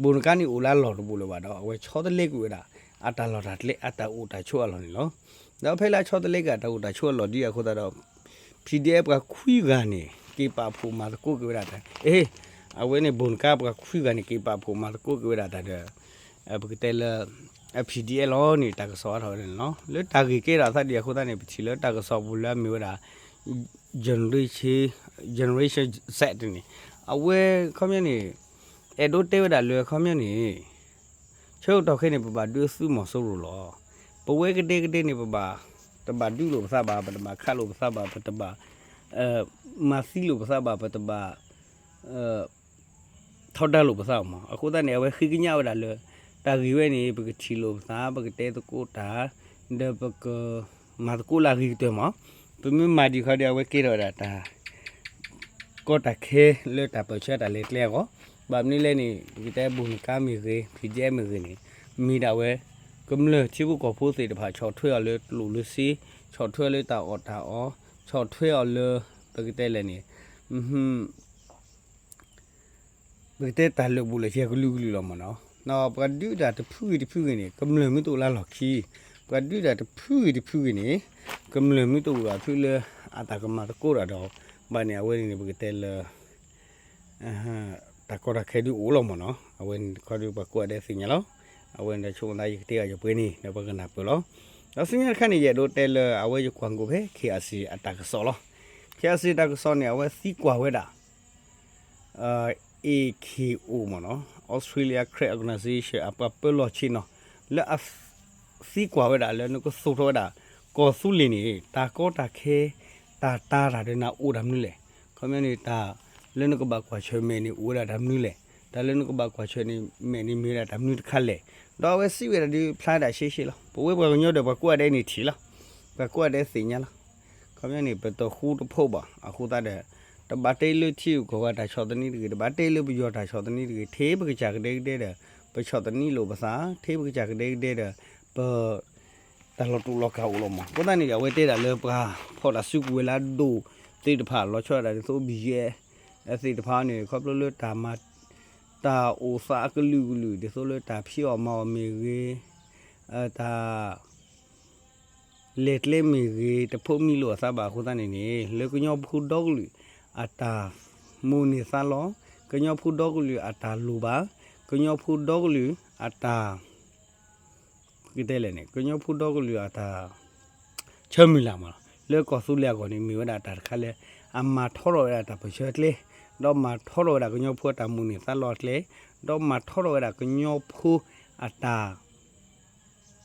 ဘိၣ်နကါန့ၣ်အိၣ်လၢအလီၢ်တဘိလၢၤဘၣ်ဒီး အဝဲဆီတလဲကွံာ်ဝဲဒၣ် အတၢ်လီၢ်တၢ်ကျဲ အတၢ်အိၣ်တၢ်ဆိးအလီၢ်န့ၣ်လီၤ. ဒီးဖဲလၢအဆီတလဲကွံာ်အတၢ်အိၣ်တၢ်ဆိးအလီၢ်ဒ်အဃိသတးဒီး PDF ပှၤခွံဂၤန့ၣ် က့ၤပာ်ဖှိၣ်မၤသကိးက့ၤဝဲဒၣ်တၢ်, အ့ အဝဲန့ၣ် ဘိၣ်နကါပှၤခွံဂၤန့ၣ် က့ၤပာ်ဖှိၣ်မၤသကိးက့ၤဝဲဒၣ်တၢ်ဒီး ပကတဲလၢ PDF လီၤန့ၣ် တၢ်ကစီၣ်အါထီၣ်ဝဲဒၣ်န့ၣ်လီၤ. လၢတၢ်ဂ့ၢ်ကဲထီၣ်အသးဒံးအဃိသတးန့ၣ် ပထံၣ်လၢတၢ်ကစီၣ်ပူၤလၢအမ့ၢ်ဝဲဒၣ် Generation, Generation Z န့ၣ် အဝဲခီပညီန့ၣ် အဲၣ်ဒိးတဲဝဲဒၣ်လၢခီပညီန့ၣ် ဆၢကတီၢ်ခဲအံၤန့ၣ် ပဘၣ်ဒုးသုးမီၤစိရိၤလီၤ. ပဝဲကဒဲကဒဲန့ၣ် ပဘၣ် တဘၣ်ဒုးလိာ်ပသးဘၣ်, ပတဘၣ်ခးလိာ်ပသးဘၣ်, ပတဘၣ် မၤသံလိာ်ပသးဘၣ်, ပတဘၣ် ထီဒါလိာ်ပသးမး. အဃိသတးန့ၣ် အဝဲဃ့ကညးဝဲဒၣ်လၢ တၢ်ဂ့ၢ်ဝဲန့ၣ် ပကထံၣ်လိာ်ပသး, ပကတဲသကိးတၢ်, ဒီးပက မၤသကိးလၢအဂ့ၤကတၢၢ်မး. ပမ့ၢ်မၤဒံးခီဒီး အဝဲကဲထီၣ်ဝဲဒၣ်တၢ် ကီတၢ်ခဲလၢတၢ်ပၢၢ်ဆၢတၢ်လဲၤကျဲအဂီၢ်, ဘၣ်မနုၤလဲၣ်န့ၣ် ပကတဲဘူၣ်နကါမ့ၢ်ဂ့ၤ ဖံးဒဲမ့ၢ်ဂ့ၤန့ၣ် မ့ၢ်ဒၣ်ဝဲ ကမျၢၢ်ထံဖိကီၢ်ဖိသ့ၣ်တဖၣ် ဆီၣ်ထွဲအီၤလၢကျိၣ်လၢစ့, ဆီၣ်ထွဲအီၤလၢတၢ်အီၣ်တၢ်အီ, ဆီၣ်ထွဲအီၤလၢ ပကတဲလဲၣ်န့ၣ် ပကတဲတၢ်လၢာ်ဘူၣ်လၢာ်စဲၤကလုာ်ကလုာ်လီၤမ့ၢ်နီၤ. ပှၤဒုးတၢ်တဖုဂ့ၤတဖုဂ့ၤန့ၣ် ကမျၢၢ်မ့ၢ်တအိၣ်လၢလီၢ်ခံ, ပှၤဒုးတၢ်တဖုဂ့ၤတဖုဂ့ၤန့ၣ် ကမျၢၢ်မ့ၢ်တအိၣ်ဘၣ်ဖုလၢ အတၢ်ကမၤသကိးတၢ်ဒီး ဘၣ်န့ၣ် အဝဲန့ၣ်န့ၣ် ပကတဲလၢ တၢ်ကီတၢ်ခဲဒုးအိၣ်လီၤမ့ၢ်နီၤ. အဝဲန့ၣ်တခီဒုးပှၤကိးဂၤဒဲးသ့ၣ်ညါလီၤ. အဝဲန့ၣ်ဒီးဆိကမိၣ်သးယကတဲဂၤယပှဲၤန့ၣ် ဒီးပှၤကနၢ်ပၢၢ်လီၤ. ဒီးဆူညါတခါန့ၣ် ယအဲၣ်ဒိးတဲလၢအဝဲယကွၢ်ကိးဖဲ ခ့အစံၣ် အတၢ်ကစီၣ်လီၤ. ခ့အစံၣ် တၢ်ကစီၣ်န့ၣ် အဝဲသံကွၢ်ဝဲဒၣ် အဲ ခ့အိၣ် မ့ၢ်နီၤ Australia Karen Organization အပှၤပၢလီၢ်ဆ့ၣ်နီၤ လၢအ သံကွၢ်ဝဲဒၣ်လၢနကသိၣ်ထီၣ်ဝဲဒၣ် ကီၢ်သူလ့ၤန့ၣ် တၢ်ကီတၢ်ခဲ တၢ်တာ်တၢ်ဒီးနၤအိၣ်တၢ်မနုၤလဲၣ်. ခီပညီန့ၣ် တၢ်လၢနကဘၣ်ကွၢ်ဆၢၣ်မဲာ်န့ၣ် အိၣ်ဝဲဒၣ်တၢ်မနုၤလဲၣ်. တၢ်လၢနကဘၣ်ကွၢ်ဆၢၣ်န့ၣ် မဲာ်န့ၣ်မ့ၢ်ဝဲဒၣ်တၢ်မနုၤတခါလဲၣ်. ဒီးအဝဲစံးဝဲဒၣ်ဒုးဖျါဒၣ်ရှဲရှဲလီၤ. ပဝဲပှၤကညီဒီးပှၤကိးဂၤဒဲးန့ၣ်ထံၣ်လီၤ. ပှၤကိးဂၤဒဲးသ့ၣ်ညါလီၤ. ခီပညီန့ၣ် ပတဃူတဖိးဘၣ်. အဃိသတးဒီး တဘၣ်တဲလၢထံဂုၤကီၢ်ဂၤတၢ်ဆီၣ်သနံးတဂ့ၤ, တဘၣ်တဲလၢပယီၤတၢ်ဆီၣ်သနံးတဂ့ၤ, ထဲပကစၢ်ကဒဲကဒဲဒီး ပဆီၣ်သနံးလိာ်ပသး, ထဲပကစၢ်ကဒဲကဒဲဒီး ပ တၢ်လီၤတူာ်လီၤကာ်အိၣ်လီၤမး. အဃိသတးန့ၣ်ဒီး အဝဲတဲဒၣ်လၢပှၤဖီၣ်တၢ်စုကဝဲၤလၢအဒိၣ်သ့ၣ်တဖၣ် လီၤဆီဒၣ်တၢ်ဒ်သိး ဘံယဲၢ် သ့ၣ်တဖၣ်န့ၣ် ခီဖျိလၢတၢ်မၤ တၢ်အိၣ်သးအကလုာ်ကလုာ် ဒ်သိးလၢတၢ်ဖံးအီၣ်မၤအီၣ်မ့ၢ်ဂ့ၤ, တၢ် လဲၤကျဲမ့ၢ်ဂ့ၤ တဖိးမံလိာ်အသးဘၣ်အဃိသတးန့ၣ်န့ၣ် လၢကညီဖိဒီကလုာ်အတၢ်မိၣ်န့ၢ်သးလီ, ကညီဖိဒီကလုာ်အတၢ်လိၣ်ဘၣ်, ကညီဖိဒီကလုာ်အတၢ် ပကတဲလဲၣ်န့ၣ် ကညီဖိဒီကလုာ်အတၢ် ဆၢမုၢ်လၢ်မးလီၤ. လၢကီၢ်သူလ့ၤအဂီၢ်န့ၣ် မ့ၢ်ဝဲဒၣ်တၢ်တခါလၢ အမၤထီထီၣ်ဝဲဒၣ်တၢ်ပၢၢ်ဆၢအကျဲ, ဒီးမၤထီထီၣ်ဝဲဒၣ်ကညီဖိအတၢ်မိၣ်န့ၢ်သးလီအကျဲ, ဒီးမၤထီထီၣ်ဝဲဒၣ်ကညီဖိအတၢ်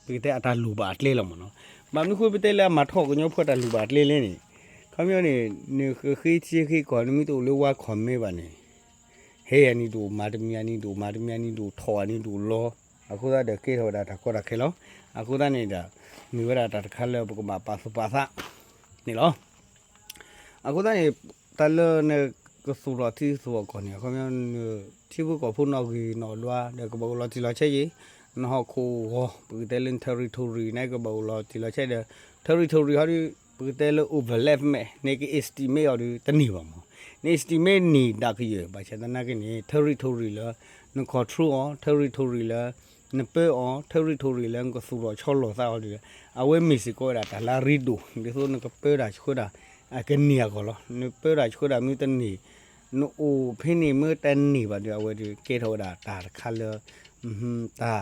ပကတဲအတၢ်လိၣ်ဘၣ်အကျဲလီၤမးနီၤ. ဘၣ်မနုၤဃိပတဲလၢအမၤထီၣ်ကညီဖိအတၢ်လိၣ်ဘၣ်အကျဲလဲၣ်န့ၣ်, ခီပညီန့ၣ် နဃ့ထံဃ့ကီၢ် နမ့ၢ်တအိၣ်လၢ War Comment ဘၣ်န့ၣ်, ဟဲအနံၤဒိၣ်မၤတမံၤ အနံၤဒိၣ်မၤတမံၤ အနံၤဒိၣ်ထီၣ် အနံၤဒိၣ်လီၤ, အဃိသတးဒီးကဲထီၣ်ဝဲဒၣ်တၢ်ကီတၢ်ခဲလီၤ. အဃိသတးန့ၣ်ဒီး မ့ၢ်ဝဲဒၣ်တၢ်တခါလၢပကဘၣ်ပာ်သူၣ်ပာ်သးန့ၣ်လီၤ. အဃိသတးန့ၣ် တၢ်လၢနကသူၣ်ထီၣ်ထံသူၣ်ထီၣ်ကီၢ်န့ၣ် အခီပညီ နထံဖိကီၢ်ဖိနီၣ်ဂံၢ်နီၣ်ဒွးဒီး ကဘၣ်အိၣ်လီၤတံၢ်လီၤဆဲးယံၤ, နဟီၣ်ခိၣ်ဂီၤ ပကတဲလၢန territory န့ၣ် ကဘၣ်အိၣ်လီၤတံၢ်လီၤဆဲးဒီး territory ဟီဒီး ပကတဲလၢ overlap မ့ၢ် နက estimate အီၤဒီး တန့ၢ်ဘၣ်မး, န estimate န့ၢ်ဒၣ်ကယဲၢ် ဘၣ်ဆၣ်သနာ်က့န့ၣ် territory လၢ န control အီၤ territory လၢ နပၢအီၤ territory လၢနကသူၣ်ထီၣ်ဆီလီၤသးအီၤဒီး အဝဲမ့ၢ်စ့ၢ်ကီးဝဲဒၣ်တၢ်လၢအရ့ဒိၣ် ဒ်သိးနကပၢတၢ်ဆှၢတၢ် အကန့ၢ်အဂီၢ်လီၤ. နပၢတၢ်ဆှၢတၢ်မ့ၢ်တန့ၢ် နအိၣ်ဖဲန့ၣ်မ့ၢ်တန့ၢ်ဘၣ်ဒီး အဝဲဒီးကဲထီၣ်ဝဲဒၣ်တၢ်တခါလၢ တၢ်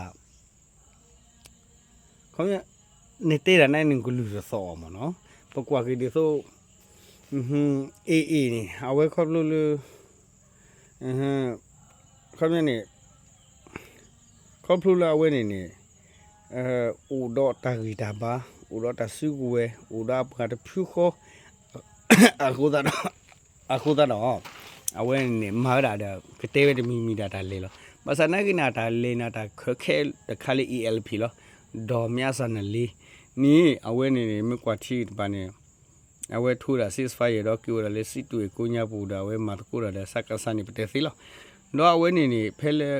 ခီပညီ နတဲဒၣ်န့ၣ် နကလုၢ်တသီၣ်အီၤမးနီၤ. ပကွၢ်က့ၤဒ်သိး AA န့ၣ် အဝဲခီဖျိလၢ ခီပညီန့ၣ် ခီဖျိလၢအဝဲန့ၣ်န့ၣ် အိၣ်ဒီးတၢ်ဂံၢ်တၢ်ဘါ အိၣ်ဒီးတၢ်စုကဝဲၤ အိၣ်ဒီးအပှၤတဖုဃီ အဃိသတးဒီး အဃိသတးဒီး အဝဲန့ၣ်န့ၣ် မၤဝဲဒၣ်ဒီး ကတဲဝဲတမံၤမံၤဒၣ်တၢ်လဲၤလီၤ. ဘၣ်ဆၣ်သနာ်က့န့ၣ် အတၢ်လဲၤန့ၣ် တၢ်ခဲခဲတခါလၢ ALP လီၤ. ဒီးမၠးစၢ်နလ့န့ၣ် အဝဲန့ၣ်န့ၣ် မ့ၢ်ကွၢ်ထံတပၤန့ၣ် အဝဲထိဝဲဒၣ် ceasefire ဒီးက့ၤဝဲဒၣ်လၢစံးတူၢ်အကိညါပူၤဒီး အဝဲမၤသကိးတၢ်ဒီး စကစ န့ၣ် ပတဲသ့လီၤ. ဒီးအဝဲန့ၣ်န့ၣ် ဖဲလၢ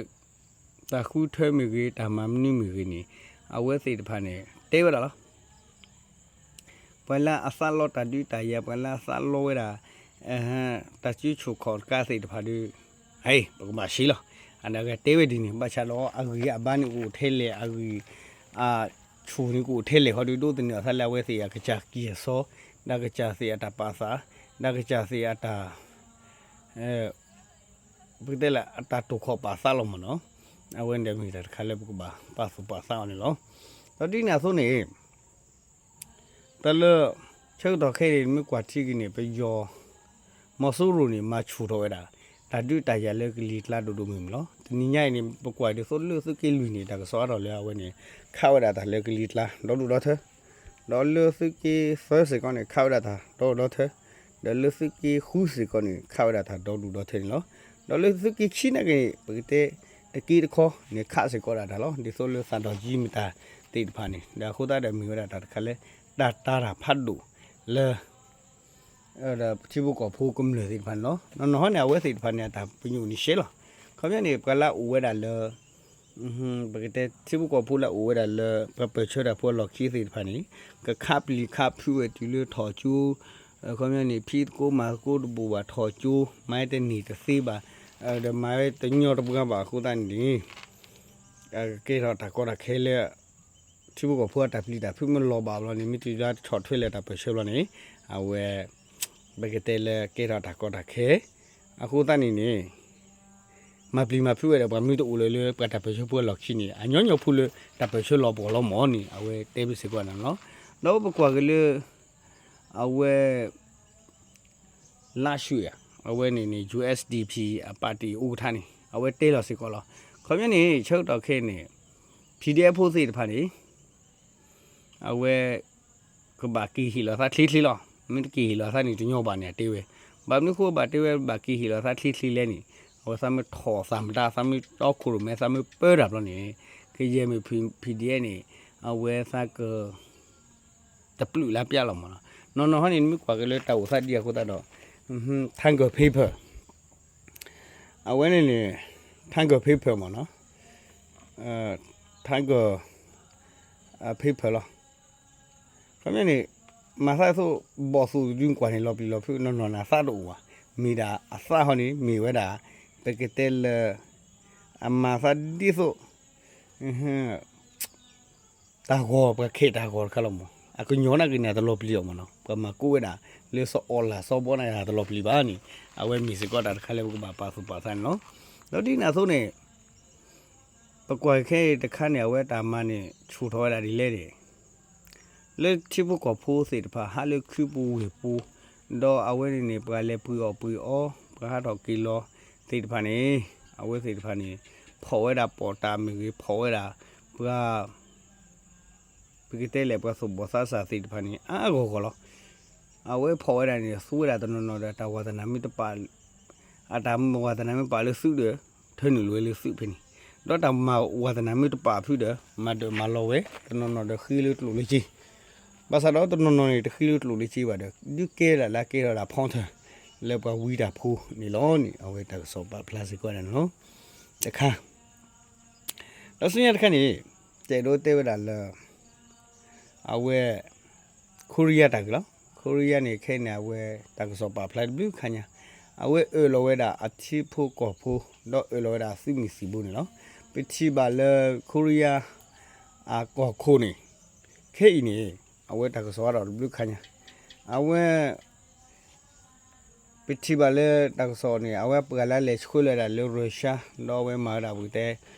တၢ်ဃုထၢမ့ၢ်ဂ့ၤ တၢ်မၤမနုၤမ့ၢ်ဂ့ၤန့ၣ် အဝဲသ့ၣ်တဖၣ်န့ၣ် တဲဝဲဒၣ်လီၤ. ပှၤလၢအသးလီတၢ်ဒုးတၢ်ယၤ ပှၤလၢအသးလီဝဲဒၣ် တၢ်စုဆူၣ်ခီၣ်တကးသ့ၣ်တဖၣ်ဒီး ဟဲ ပကဘၣ်ရှဲလီၤ. အနာ်က့တဲဝဲဒ်န့ၣ် ဘၣ်ဆၣ်ဒီးအဂံၢ်အဘါန့ၣ်အိၣ်ထဲလဲၣ် အဂံၢ် အဆူၣ်န့ၣ်ကအိၣ်ထဲလဲၣ်ဃီဒီး ဒိးသန့ၤအသးလၢအဝဲသ့ၣ်အကစၢ်ကံၢ်အစီ ဒီးကစၢ်သ့ၣ်အတၢ်ပာ်သး ဒီးကစၢ်သ့ၣ်အတၢ် ပကတဲလၢအတၢ်တိာ်ခီၣ်ပာ်သးလီၤမးနီၤ. အဝဲန့ၣ်ဒီးမ့ၢ်တၢ်တခါလၢပကဘၣ်ပာ်သူၣ်ပာ်သးအီၤန့ၣ်လီၤ. ဒီးဒ်န့ၣ်အသိးန့ၣ် တၢ်လၢ ဆၢကတီၢ်ခဲအံၤန့ၣ် မ့ၢ်ကွၢ်ထံက့ၤန့ၣ် ပယီၤ မီၤစိရိၤန့ၣ် မၤဆူၣ်ထီၣ်ဝဲဒၣ် တၢ်ဒုးတၢ်ယၤလၢကလံၤကျါဒိၣ်ဒိၣ်မုၢ်မုၢ်လီၤ. တနံၤညါအံၤန့ၣ် ပကွၢ်ဒ်သိးလၢသုးက့လွံၢ်န့ၣ် တၢ်ကစီၣ်အါထီၣ်လၢအဝဲန့ၣ် ခးဝဲဒၣ်တၢ်လၢကလံၤကျါ ဒီဒူၣ်ဒီထၢ ဒီးလၢသုးက့သၢစ့ၢ်ကီးန့ၣ် ခးဝဲဒၣ်တၢ်ဒီဒူၣ်ဒီထၢ, ဒီးလၢသုးက့ဃုစ့ၢ်ကီးန့ၣ် ခးဝဲဒၣ်တၢ်ဒီဒူၣ်ဒီထၢန့ၣ်လီၤ. ဒီးလၢသုးက့ခံနာ်က့န့ၣ် ပကတဲတက့တခီန့ၣ် ခးစ့ၢ်ကီးဒၣ်တၢ်လီၤ. ဒ်သိးလၢသးဒီးကၠံမတၤသ့ၣ်တဖၣ်န့ၣ် ဒီးအဃိသတးဒီးမ့ၢ်ဝဲဒၣ်တၢ်တခါလၢ တၢ်တာ်တၢ်ဖးဒိၣ်လၢ ဒီးထံဖိကီၢ်ဖိကမျၢၢ်သ့ၣ်တဖၣ်န့ၣ်လီၤ. နီၢ်နီၢ်ဟီန့ၣ် အဝဲသ့ၣ်တဖၣ်န့ၣ် အတၢ်ပညိၣ်န့ၣ်ရှဲလီၤ. ခီပညီန့ၣ် ပှၤလၢအအိၣ်ဝဲဒၣ်လၢ ပကတဲထံဖိကီၢ်ဖိလၢအအိၣ်ဝဲဒၣ်လၢ ပှၤပၢၢ်ဆၢတၢ်ဖိအလီၢ်ခံသ့ၣ်တဖၣ်န့ၣ် ကခးပျံၤခးဖုးဝဲတုၤလၢထီၣ်ကၠိ, ခီပညီန့ၣ် ဖံးသကိးမၤသကိးတဘူၣ်ဘၣ်ထီၣ်ကၠိ, မၤတန့ၢ်တသ့ဘၣ်, ဒီးမၤဝဲတညီတပှၤဘၣ်အဃိသတးန့ၣ် ကကဲထီၣ်တၢ်ကီတၢ်ခဲလၢ ထံဖိကီၢ်ဖိအတၢ်ပျံၤတၢ်ဖုးမ့ၢ်လီၤဘၣ်ဘျီန့ၣ် မ့ၢ်တုၤလၢဆီၣ်ထွဲလၢတၢ်ပၢၢ်ဆၢဘျီန့ၣ် အဝဲ ပကတဲလၢကဲထီၣ်တၢ်ကီတၢ်ခဲ အဃိသတးန့ၣ်န့ၣ် မၤပျံၤမၤဖုးဝဲဒီး ပှၤမ့ၢ်တအိၣ်လၢၤလၢပှၤတၢ်ပၢၢ်ဆၢဖိအလီၢ်ခံန့ၣ် အညီညီဖိလၢတၢ်ပၢၢ်ဆၢလီၤပှီၢ်လီၤမၢ်န့ၣ် အဝဲတဲဘၣ်စ့ၢ်ကီးန့ၣ်လီၤ. ဒီးပကွၢ်က့ၤလၢ အဝဲ လါရွှ့ၣ်ဧါ, အဝဲန့ၣ်န့ၣ် ယူၣ်အၣ်စၣ်ဒီၣ်ပံၣ် အပာ်တ့ၣ်အိၣ်ကထါန့ၣ် အဝဲတဲလီၤစ့ၢ်ကီးလီၤ. ခီပညီန့ၣ် ဆၢကတီၢ်ခဲအံၤန့ၣ် PDF ဖိသ့ၣ်တဖၣ်န့ၣ် အဝဲ ကဘၣ်က့ၤဟ့ၣ်လီၤသးချ့ချ့လီၤ. မ့ၢ်တက့ၤဟ့ၣ်လီၤသးန့ၣ်တညီဘၣ်န့ၣ် အတဲဝဲ. ဘၣ်မနုၤအဃိဘၣ်တဲဝဲ ဘၣ်က့ၤဟ့ၣ်လီၤသးချ့ချ့လဲၣ်န့ၣ် အဝဲသးမ့ၢ်ထီၣ်သးမတၤ သးမ့ၢ်တီခိၣ်ရိၣ်မဲ သးမ့ၢ်ပၢတၢ်ဘျီန့ၣ် ကယဲၢ်မ့ၢ် PDF န့ၣ် အဝဲသးက တပျုာ်လၢပျၢ်လီၤမၢ်နီၤ. နီၢ်နီၢ်ဟီန့ၣ် နမ့ၢ်ကွၢ်က့ၤလၢတၢ်အိၣ်သးဒ်အဃိသတးဒီး Tiger Paper အဝဲန့ၣ်န့ၣ် Tiger Paper မၢ်နီၤ Tiger Paper လီၤ. ခီပညီန့ၣ် မၤသးသိး ဘီၣ်သိၣ်ဒုးကွၢ်န့ၣ် လီၤပျံၤလီၤဖုး နီၢ်နီၢ်န့ၣ် အသးတအိၣ်ဘၣ်. မ့ၢ်ဒၣ်အသးဟီန့ၣ် မ့ၢ်ဝဲဒၣ် ပကတဲလၢ အမၤသးဒ်သိး တၢ်ဂီၤ ပှၤခဲတၢ်ဂီၤတခါလီၤမၢ်. အကညီနာ်က့န့ၣ် အတလီၤပျံၤအီၤမၢ်နီၤ. ပှၤမၤကိးဝဲဒၣ် လၢစီၤအီလၣ်စီၤဘီန့ၣ် အတလီၤပျံၤဘၣ်န့ၣ် အဝဲမ့ၢ်စ့ၢ်ကီးတၢ်တခါလၢပကဘၣ်ပာ်သူၣ်ပာ်သးန့ၣ်လီၤ. ဒီးဒ်န့ၣ်အသိးန့ၣ် ပကွၢ်ခဲအံၤတခါန့ၣ် အဝဲတၢ်မၤန့ၣ် ဆူၣ်ထီၣ်ဝဲဒၣ်ဒ်လဲၣ်န့ၣ် လၢထံဖိကီၢ်ဖိသ့ၣ်တဖၣ် ဟးလၢခုပူၤဝ့ၢ်ပူၤ ဒီးအဝဲန့ၣ်န့ၣ် ပှၤလဲၤပှ့ၤအီၣ်ပှ့ၤအီ ပှၤဟးထီၣ်က့ၤလီၤသ့ၣ်တဖၣ်န့ၣ် အဝဲသ့ၣ်တဖၣ်န့ၣ် ဖီၣ်ဝဲဒၣ်ပီးတၢ်မ့ၢ်ဂ့ၤ ဖီၣ်ဝဲဒၣ် ပှၤ ပကတဲလဲၣ် ပှၤသူၣ်ဘီၣ်သးစၢ်သ့ၣ်တဖၣ်န့ၣ် အါအါဂီၢ်ဂီၢ်လီၤ. အဝဲဖီၣ်ဝဲဒၣ်န့ၣ် သူဝဲဒၣ်တနီၤနီၤဒီး တၢ်ဝးသနၢမ့ၢ်တပာ် အတၢ်ဝးသနၢမ့ၢ်ပာ်လၢသုးဒီး ထၢနုာ်လီၤဝဲလၢသုးဖဲန့ၣ်, ဒီးတၢ်မၤဝးသနၢမ့ၢ်တပာ်ဖုးဒီး မၤဒၢးမၤလီၤဝဲ တနီၤနီၤဒီးဃ့လၢကျိၣ်လၢစ့, ဘၣ်ဆၣ်ဒီးတနီၤနီၤန့ၣ် တဃ့လၢကျိၣ်လၢစ့ဘၣ်ဒီး ဒုးကဲဒၣ်လၢကဲထီၣ်ဒၣ် ဖီထၢၣ် လၢပှၤဝံတၢ်ဖိန့ၣ်လီၤန့ၣ် အဝဲတၢ်ကစီၣ်ပာ်ဖျါစ့ၢ်ကီးဒၣ်န့ၣ်လီၤ. တခါ ဒီးဆူညါတခါန့ၣ် တဲဒိတဲဝဲဒၣ်လၢ အဝဲ ခိရံယါတၢ်ဂ့ၢ်လီၤ. ခိရံယါန့ၣ် ခဲအံၤန့ၣ် အဝဲတၢ်ကစီၣ်ပာ်ဖျါတဘျုးခါညါ, အဝဲအၢၣ်လီၤဝဲဒၣ်အထံဖိကီၢ်ဖိ ဒီးအၢၣ်လီၤဝဲဒၣ်အသုးမုၢ်သံၣ်ဘိန့ၣ်လီၤ. ပထံၣ်ဘၣ်လၢခိရံယါ အကီၢ်ခိၣ်န့ၣ် ခဲအံၤန့ၣ် အဝဲတၢ်ကစီၣ်အါထီၣ်တဘျုးခါညါ, အဝဲ ပထံၣ်ဘၣ်လၢတၢ်ကစီၣ်န့ၣ် အဝဲပှၤလၢလဲၤဆှၢလီၤဝဲဒၣ်လၢရၢၡါ ဒီးအဝဲမၤဝဲဒၣ်ပကတဲ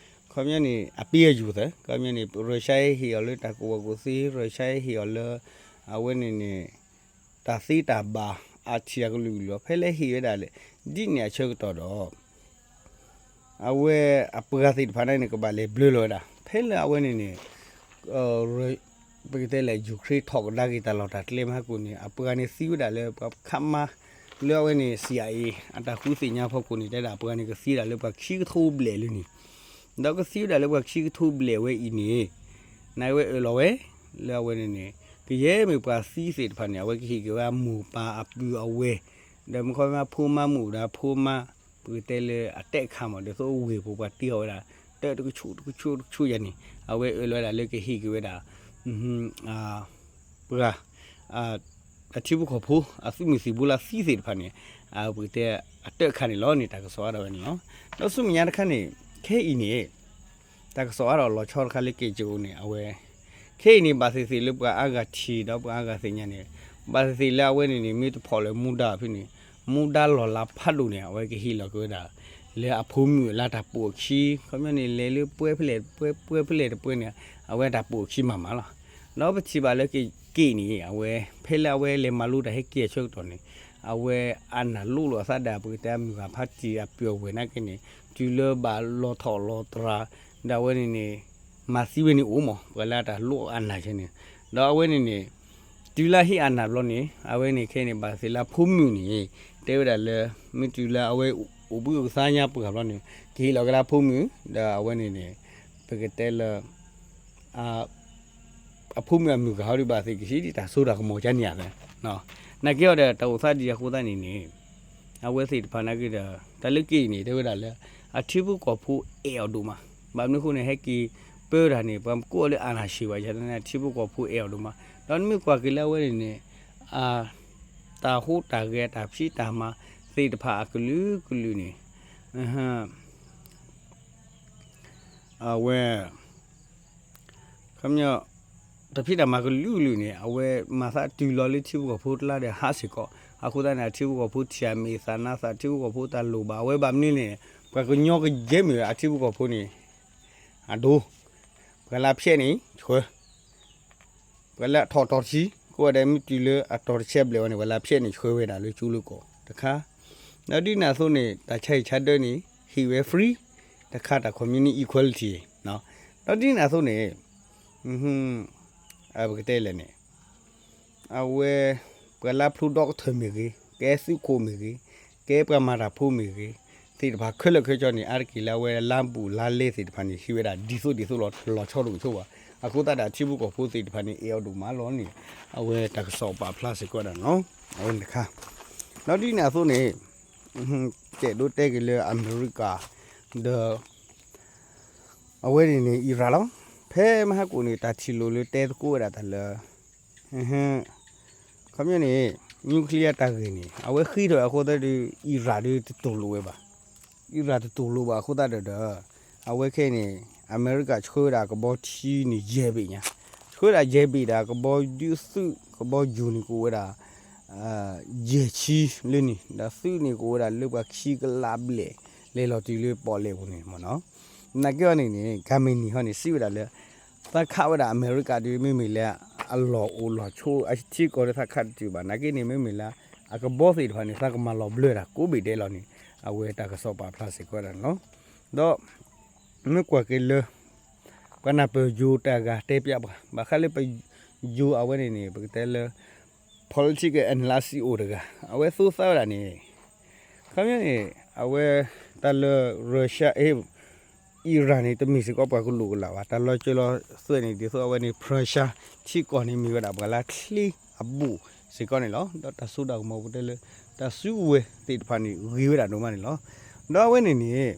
ခီပညီန့ၣ် အပ့အယူၤသၢ ခီပညီန့ၣ် ရၢၡါဟဲဟ့ၣ်အီၤလၢတၢ်ကူၣ်ဘၣ်ကူၣ်သ့ ရၢၡါဟဲဟ့ၣ်အီၤလၢ အဝဲန့ၣ်န့ၣ် တၢ်သ့တၢ်ဘၣ် အထံၣ်အကလုာ်ကလုာ်လီၤ. ဖဲလၢဟ့ၣ်ဝဲဒၣ်လဲၣ် ဒ်န့ၣ်အဆၢကတီၢ်ဒီး အဝဲအပှၤသ့ၣ်တဖၣ်န့ၣ် ကဘၣ်လဲၤဘျၢလီၤဝဲဒၣ် ဖဲလၢအဝဲန့ၣ်န့ၣ် ပကတဲလဲၣ် ယူၤခရ့ထီၣ်ကဒါက့ၤတၢ်လီၢ်တၢ်ကျဲမးကိၣ်န့ၣ် အပှၤန့ၣ်သံဝဲဒၣ်လၢပှၤခးမါ လၢအဝဲန့ၣ် စံးအအံၤ အတၢ်ဃုသ့ၣ်ညါဖီခိၣ်န့ၣ် တဲဒၣ်အပှၤန့ၣ် ကသံဝဲဒၣ်လၢပှၤခံကထိဘျဲၣ်လၢန့ၣ်, ဒီးကသံဝဲဒၣ်လၢပှၤခံကထိဘျဲၣ်ဝဲအံၤန့ၣ် နဝဲအၢၣ်လီၤဝဲ လၢအဝဲန့ၣ်န့ၣ် ကယဲၢ်မ့ၢ်ပှၤသံသ့ၣ်တဖၣ်န့ၣ် အဝဲကဟ့ၣ်က့ၤဝဲအမိၢ်ပၢ်အပုၢ်အဝဲၢ် ဒီးမ့ၢ်ခီမ့ၢ်ဖိမါမုၣ်ဒီးဖိမါ ပကတဲလၢအတဲာ်ခါမး ဒ်သိးဝ့ၢ်ပူၤပှၤတ့အီၤဝဲဒၣ် တၢ်တကဆူးတကဆူးတကဆူးယၤန့ၣ် အဝဲအၢၣ်လီၤဝဲဒၣ်လၢကဟ့ၣ်က့ၤဝဲဒၣ် ပှၤ အထံဖိကီၢ်ဖိ အသုးမုၢ်သံၣ်ဘိလၢသံသ့ၣ်တဖၣ်န့ၣ် ပကတဲအတၢ်ခါန့ၣ်လီၤန့ၣ် တၢ်ကစီၣ်အါထီၣ်ဝဲန့ၣ်လီၤ. ဒီးဆူမဲာ်ညါတခါန့ၣ် ခဲအံၤန့ၣ် တၢ်ကစီၣ်အါထီၣ်လီၤဆီတခါလၢက့ၤကၠိန့ၣ် အဝဲ ခဲအံၤန့ၣ် ဘၣ်သ့ၣ်သ့ၣ်လၢပှၤအါဂၤထံၣ်ဒီးပှၤအါဂၤသ့ၣ်ညါန့ၣ် ဘၣ်သ့ၣ်သ့ၣ်လၢအဝဲန့ၣ်န့ၣ် မ့ၢ်တဖီၣ်လၢမူဒါဖဲန့ၣ် မူဒါလီၢ်လၤဖးဒိၣ်န့ၣ် အဝဲကဟ့ၣ်လီၤက့ၤဝဲဒၣ် လၢအဖိမုၣ်အလၢတၢ်ပိာ်အခံ ခီပညီန့ၣ် လဲၤလၢပှဲၤဖဲလဲၣ်တပှဲၤ ပှဲၤဖဲလဲၣ်တပှဲၤန့ၣ် အဝဲတၢ်ပိာ်အခံမးမးလီၤ. ဒီးပထံၣ်ဘၣ်လၢက့ၤက့ၤန့ၣ် အဝဲ ဖဲလၢအဝဲလဲၤမၤလိတၢ်ဟဲက့ၤအဆၢကတီၢ်န့ၣ် အဝဲအနၢ်လိၣ်လိာ်အသးဒီး ပကတဲအမုၢ်ဂၤဖးတံၢ်အပျၢၤဝဲၢ်နာ်က့န့ၣ် တုၤလၢဘၣ်လီၤထီၣ်လီၤတြၢ် ဒီးအဝဲန့ၣ်န့ၣ် မၤသံဝဲန့ၣ်အိၣ်မး ပှၤလၢအတၢ်လိၣ်အနၢ်ကဲန့ၣ် ဒီးအဝဲန့ၣ်န့ၣ် တုၤလၢဟ့ၣ်အနၢ်ဘျီန့ၣ် အဝဲန့ၣ်ခဲအံၤန့ၣ် ဘၣ်သ့ၣ်လၢအဖိမုၣ်န့ၣ် တဲဝဲဒၣ်လၢ မ့ၢ်တုၤလၢအဝဲအိၣ်ဘှံးအိၣ်သါညါပှၤဘျီန့ၣ် ကဟ့ၣ်လီၤက့ၤလၢအဖိမုၣ် ဒီးအဝဲန့ၣ်န့ၣ် ပကတဲလၢ အဖိမုၣ်အမုၢ်ဂၤဟီဒုးဘၣ်သ့ၣ်ကဟံးဒံးတၢ်စိတၢ်ကမီၤကန့ၣ်ဧါသၢ နာ်က့အီၤဒီး တၢ်အိၣ်သးဒ်အဃိသတးန့ၣ်န့ၣ် အဝဲသ့ၣ်တဖၣ်နာ်က့ဒီး တၢ်လၢက့ၤအံၤန့ၣ် တဲဝဲဒၣ်လၢ အထံဖိကီၢ်ဖိအဲၣ်အီၤဒိၣ်မး, ဘၣ်မနုၤအဃိန့ၣ် ဟဲက့ၤပၢတၢ်န့ၣ် ပှၤမကိးအီၤလၢ အာဏာရှင် ဘၣ်ဆၣ်သနာ်က့ အထံဖိကီၢ်ဖိအဲၣ်အီၤဒိၣ်မး, ဒီးနမ့ၢ်ကွၢ်က့ၤလၢအဝဲန့ၣ်န့ၣ် အ တၢ်ဟူးတၢ်ဂဲၤ တၢ်ဖံးတၢ်မၤသ့ၣ်တဖၣ်အကလုာ်ကလုာ်န့ၣ် အဝဲ ခီပညီ တၢ်ဖံးတၢ်မၤကလုာ်ကလုာ်န့ၣ် အဝဲမၤသးတုၤလီၤလၢထံဖိကီၢ်ဖိတလါဒီးဟးစ့ၢ်ကီး, အဃိသတးန့ၣ် အထံဖိကီၢ်ဖိထံၣ်အမ့ၢ်သးနါသး ထံဖိကီၢ်ဖိတၢ်လိၣ်ဘၣ် အဝဲဘၣ်မနုၤလဲၣ်န့ၣ် ပှၤကညီကယဲၢ်မ့ၢ်အထံဖိကီၢ်ဖိန့ၣ် အဒိ ပှၤလၢအဖျဲးန့ၣ် ဆှၢ ပှၤလၢအထီၣ်တီၤတဆံ ကိးဂၤဒဲးမ့ၢ်တုၤလၢအတီၤတဆံအဘျဲၣ်ဝဲန့ၣ် ပှၤလၢအဖျဲးန့ၣ် ဆှၢဝဲဒၣ်လၢကၠိလၢကီၢ်တခါ, ဒီးဒ်န့ၣ်အသိးန့ၣ် တၢ်ဆါဟံၣ်ဆါဒၢန့ၣ် ဟ့ၣ်ဝဲ free တခါ တၢ် community equality ဒီးဒ်န့ၣ်အသိးန့ၣ် ပကတဲလဲၣ်န့ၣ် အဝဲ ပှၤလၢဖျိဒီကထၢၣ်မ့ၢ်ဂ့ၤ, ကဲသုးခိၣ်မ့ၢ်ဂ့ၤ, ကဲပှၤမၤတၢ်ဖိမ့ၢ်ဂ့ၤ, သ့ၣ်တဖၣ်ခဲလၢာ်ခဲဆ့န့ၣ် အါတက့ၢ်လၢအဝဲလါဘူးလါလဲသ့ၣ်တဖၣ်န့ၣ် ဟ့ၣ်ဝဲဒၣ်ဒ်သိးဒ်သိးလီၤ တလီၤဆီတအိၣ်ဆိဘၣ်. အဃိသတးဒီး ထံဖိကီၢ်ဖိသ့ၣ်တဖၣ်န့ၣ် အဲၣ်အီၤဒိၣ်မးလီၤန့ၣ် အဝဲတၢ်ကစီၣ်ပာ်ဖျါစ့ၢ်ကီးဝဲဒၣ်န့ၣ်လီၤ. အဝဲန့ၣ်တခါ ဒီးဒ်န့ၣ်အသိးန့ၣ် ကဲဒိးတဲက့ၤလၢအမဲရကၤ ဒီး အဝဲန့ၣ်န့ၣ် အံရၣ်လီၤ. ဖဲမဟါကိၣ်န့ၣ် တၢ်ထံၣ်လိာ်လၢတဲသကိးဝဲဒၣ်တၢ်လၢ ခီပညီန့ၣ် nuclear တၢ်ဂ့ၢ်န့ၣ် အဝဲဃ့ထီၣ်အဃိသတးဒီး အံရၣ်ဒီးတတူၢ်လိာ်ဝဲဘၣ်. အံရၣ်တတူၢ်လိာ်ဘၣ်အဃိသတးဒီး အဝဲခဲအံၤန့ၣ် အမဲရကၤဆှၢဝဲဒၣ်ကဘီထံန့ၣ် ယဲၢ်ဘ့ၣ်ညါ, ဆှၢဝဲဒၣ်ယဲၢ်ဘ့ၣ်ဒီး ကဘီဒုးသုး ကဘီယူၤန့ၣ်ကအိၣ်ဝဲဒၣ် ယဲၢ်ဆံလၢန့ၣ် ဒီးသုးန့ၣ်ကအိၣ်ဝဲဒၣ်လၢပှၤခံကလးဘျဲၣ် လဲၤလီၤတုၤလၢပီၣ်လဲၣ်ပူၤန့ၣ်မ့ၢ်နီၤ. နာ်က့အီၤန့ၣ်န့ၣ် ကၤမနံၤဟီန့ၣ် စံးဝဲဒၣ်လၢ သးခးဝဲဒၣ်အမဲရကၤဒီး မ့မ့ၢ်လၢအလီၢ်အိၣ်လီၢ်ဆိး အထံကီၢ်ဒီးသးခးတတုာ်ဘၣ်. နာ်က့န့ၣ် မ့မ့ၢ်လၢ အကဘီသ့ၣ်တဖၣ်န့ၣ် သးကမၤလီၤဘျၢတၢ်ကိးဘ့ၣ်ဒဲးလီၤန့ၣ် အဝဲတၢ်ကစီၣ်ပာ်ဖျါစ့ၢ်ကီးဝဲဒၣ်န့ၣ်လီၤ. ဒီး မ့ၢ်ကွၢ်က့ၤလၢ ပှၤနၢ်ပၢၢ်ယိၤတဂၤတဲပျးပှၤ ဘၣ်ဃးလၢပယိၤအဝဲန့ၣ်န့ၣ် ပကတဲလၢ political analysis အိၣ်တဂၤ အဝဲသိသးဝဲဒၣ်န့ၣ် ခီပညီန့ၣ် အဝဲ တၢ်လၢ Russia အ့ အံရၣ်န့ၣ် တမ့ၢ်စ့ၢ်ကီးပှၤကလုာ်ကလုာ်ဘၣ်. တၢ်လီၤစၢၤလီၤသွဲၣ်န့ၣ် ဒ်သိးအဝဲန့ၣ် Persia ထံကီၢ်န့ၣ် မ့ၢ်ဝဲဒၣ်ပှၤလၢချ့အဘူးစ့ၢ်ကီးန့ၣ်လီၤ. ဒီးတၢ်စိတၢ်ကမီၤပတဲလၢ တၢ်စုကဝဲၤသ့ၣ်တဖၣ်န့ၣ် ဂ့ၤဝဲဒၣ်ဒိၣ်မးန့ၣ်လီၤ. ဒီးအဝဲန့ၣ်န့ၣ်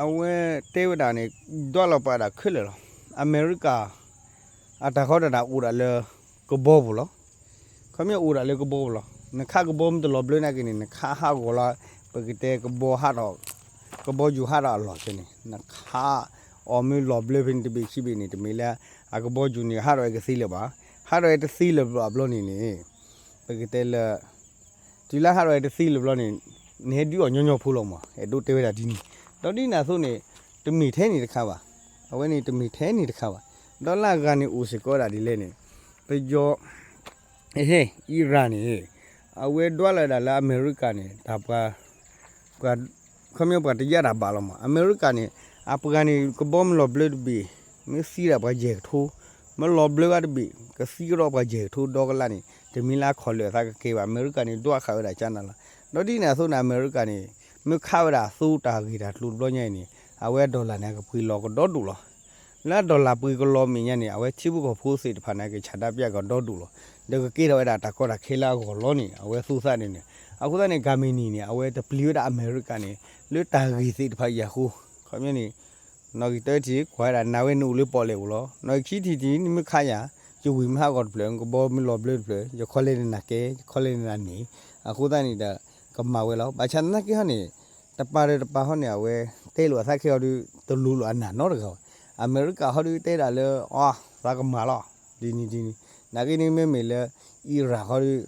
အဝဲတဲဝဲဒၣ်န့ၣ် ဒွးလီၤပာ်ဒၣ်ခဲလၢာ်လီၤ. အမဲရကၤ အတၢ်ဃီတၢ်ဒၣ်အိၣ်ဒၣ်လၢ ကဘီပူၤလီၤ. ခီပညီအိၣ်ဒၣ်လၢကဘီပူၤလီၤ. နခးကဘီမ့ၢ်တလီၤဘျၢနာ်က့န့ၣ် နခးဟးဂီၤလီၤ ပကတဲကဘီဟးထီၣ် ကဘီယူၤဟးထီၣ်အလီၢ်ဖဲန့ၣ် နခးအီၤမ့ၢ်လီၤဘျၢဖဲန့ၣ် တဘ့ၣ်ခံဘ့ၣ်န့ၣ် တမ့ၢ်လၢ အကဘီယူၤန့ၣ် ဟးထီၣ်ဝဲကသ့လၢၤဘၣ်. ဟးထီၣ်ဝဲတသ့လၢၤဘၣ်ဘျီန့ၣ်န့ၣ် ပကတဲလၢ တုၤလၢဟးထီၣ်ဝဲတသ့လၢၤဘျီန့ၣ် နဟဲဒုးအီၤညီညီဖိလီၤမး အဲၣ်ဒိးတဲဝဲဒၣ်ဒ်န့ၣ်. ဒီးဒ်န့ၣ်အသိးန့ၣ် တမ့ၢ်ထဲန့ၣ်တခါဘၣ်. အဝဲန့ၣ်တမ့ၢ်ထဲန့ၣ်တခါဘၣ်. ဒီးလၢအဂၤန့ၣ်အိၣ်စ့ၢ်ကီးဝဲဒၣ်ဒ်လဲၣ်န့ၣ် ပယီၤ ဟဲ အံရၣ်န့ၣ် အဝဲဒွးလီၤဝဲဒၣ်လၢအမဲရကၤန့ၣ် တၢ်ပှၤ ပှၤ ခီပညီပှၤတယာ်တၢ်ဘၣ်လီၤမး. အမဲရကၤန့ၣ် အပှၤန့ၣ် ကဘီမ့ၢ်လီၤဘျၢတဘ့ၣ် မ့ၢ်သံဒၣ်ပှၤယဲၢ်ကထိ, မ့ၢ်လီၤဘျၢဂၤတဘ့ၣ် ကသံကဒီးပှၤယဲၢ်ကထိဒီကလးန့ၣ် တမ့ၢ်လၢအခီၣ်လၢာ်အသးကကဲဘၣ်. အမဲရကၤန့ၣ် ဒွးဃာ်ဝဲဒၣ်ကၠနၤလီၤ. ဒီးဒ်န့ၣ်အသိးန့ၣ် အမဲရကၤန့ၣ် မ့ၢ်ခးဝဲဒၣ်အသိတၢ်ဂ့ၢ်တၢ်ကျိၤတဘျီညါအံၤန့ၣ် အဝဲအ dollar န့ၣ် အကပှ့ၤလီၤကဒီဒိၣ်လီၤ. လၢအ dollar ပှ့ၤကလီၤမဲာ်ညါန့ၣ် အဝဲထံဖိကီၢ်ဖိသ့ၣ်တဖၣ်န့ၣ် ကဆန္ဒပြကဒီဒိၣ်လီၤ. ဒီးကကဲထီၣ်ဝဲဒၣ်တၢ်ကီတၢ်ခဲလၢအဂီၢ်လီၤန့ၣ် အဝဲသိသးန့ၣ်န့ၣ်. အဃိသတးန့ၣ် ကၤမနံၤန့ၣ် အဝဲတပျံၤဝဲဒၣ်အမဲရကၤန့ၣ် လၢတၢ်ဂ့ၢ်သ့ၣ်တဖၣ်အံၤအဃိ ခီပညီန့ၣ် နီၣ်ဂံၢ်တၢထံၣ် ကွၢ်ဝဲဒၣ်နၤဝဲနအိၣ်လၢပီၣ်လဲၣ်ပူၤလီၤ. နီၣ်ဂံၢ်ခံထံၣ်တထံၣ် နမ့ၢ်ခးယၤ ယဝံၤမ့ၢ်ဟးဂီၤတဖျၢၣ် နကဘီမ့ၢ်လီၤဘျၢတဖျၢၣ် ယခီလဲၣ်နနၢ်ကဲ ယခီလဲၣ်နနၢ်န့ၣ်. အဃိသတးန့ၣ်ဒီး ကမၤဝဲလီၤ. ဘၣ်ဆၣ်သနာ်က့ဟီန့ၣ် တပၤဒီးတပၤဟီန့ၣ် အဝဲတဲလိာ်အသးခဲအီၤဒီး တလိၤလိာ်အနၢ်နီတဂၤဘၣ်. အမဲရကၤဟီဒီးတဲဒၣ်လၢ အီ သးကမၤလီၤ ဒ်န့ၣ်ဒ်န့ၣ်. နာ်က့န့ၣ်မ့မ့ၢ်လၢ အံရၣ်ဟီဒီး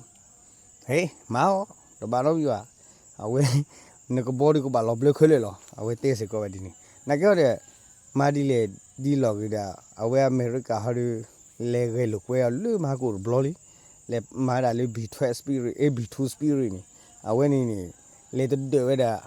ဟဲ မၤအီၤ တဘၣ်နီတမံၤဘၣ်. အဝဲ နကဘီဒီးကဘၣ်လီၤဘျၢခဲလၢာ်လီၤ. အဝဲတဲစ့ၢ်ကီးဝဲဒ်န့ၣ်. နာ်က့ဟီဒီး မၤဒ်လဲၣ်ဒ်လဲၣ်ဂ့ၤဒီး အဝဲအမဲရကၤဟီဒီး လဲၤဂဲၤလိာ်ကွဲအီၤလၢမဟါကိၣ်တဘျီလံ. လဲၤမၤဒၣ်လၢ B twelve spirit အ့ B two spirit န့ၣ် အဝဲန့ၣ်န့ၣ် လဲၤတဒၢးဝဲဒၣ်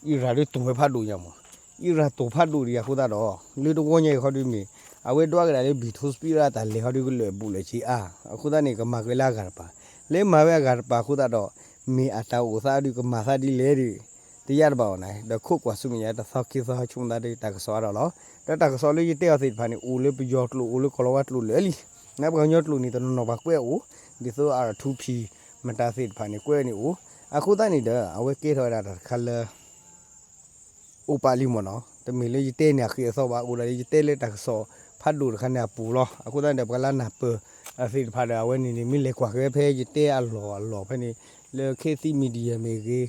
အံရၣ်ဒီးတိၢ်ဝဲဖးဒိၣ်ညါမး. အံရၣ်တိၢ်ဖးဒိၣ်ဒံးအဃိသတးဒီး လၢတဝီညါအံၤဟီဒီးမ့ၢ် အဝဲဒွးကဒါလၢ B two spirit အတၢ်လဲၤဟီဒီးကလၢာ်ဘူးလၢာ်ဆံးအါ. အဃိသတးန့ၣ် ကမၤက့ၤလၢအဂၤတပၤ လၢမၤဝဲအဂၤတပၤအဃိသတးဒီး မ့ၢ်အတၢ်အိၣ်သးဒီးကမၤသးဒ်လဲၣ်ဒီး တယါတဘၣ်အီၤနၤ ဒီးခိးကွၢ်ဆူမဲာ်ညါ တသီခံသီဟီဆိကမိၣ်သးဒီးတၢ်ကစီၣ်အါထီၣ်လီၤ. ဒီးတၢ်ကစီၣ်လၢယတဲအီၤသ့ၣ်တဖၣ်န့ၣ် အိၣ်လၢပယီၤကျိာ် အိၣ်လၢကီၢ်လီၤဝါကျိာ်လၢာ်လံ. နပှၤကညီကျိာ်န့ၣ် တနီၤနီၤပှၤကွဲးအိၣ် ဒ်သိး R two P မတၤသ့ၣ်တဖၣ်န့ၣ် ကွဲးန့ၣ်အိၣ်, အဃိသတးန့ၣ်ဒီး အဝဲကဲထီၣ်ဝဲဒၣ်တၢ်တခါလၢ အိၣ်ပာ်လံမ့ၢ်နီၤ, တမ့ၢ်လၢယတဲန့ၢ်အဃံအသီဘၣ်, အိၣ်ဒၣ်လၢယတဲလၢတၢ်ကစီၣ်ဖးဒိၣ်တခါန့ၣ်အပူၤလီၤ. အဃိသတးန့ၣ်ဒီး ပှၤလၢနၢ်ပၢၢ်အသ့ၣ်တဖၣ်ဒီး အဝဲန့ၣ်န့ၣ် မ့ၢ်လဲၤကွၢ်ဃဲဖဲယတဲအလီၢ်အလီၢ်ဖဲန့ၣ်, လၢ Khit Thit Media မ့ၢ်ဂ့ၤ,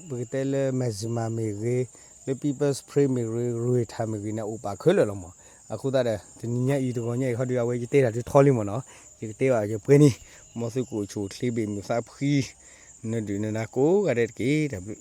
ပကတဲလၢ Mizzima မ့ၢ်ဂ့ၤ, လၢ People's Spring မ့ၢ်ဂ့ၤ, Reuters မ့ၢ်ဂ့ၤန့ၣ် အိၣ်ပာ်ခဲလၢာ်လီၤမ့ၢ်. အဃိသတးဒီး တနံၤညါအံၤတဂီၤညါအံၤခီဒီး အဝဲယတဲတၢ်ဒုးထီလံမ့ၢ်နီၤ, ယကတဲဘၣ်ယပှဲၤန့ၣ်, မ်သုကအိၣ်ဆူၣ်အိၣ်ချ့ဘၣ်မုာ်သးဖှံ, နဒုၣ်နဒါကိးဂၤဒဲးတက့ၢ်, တၢ်ဘျုး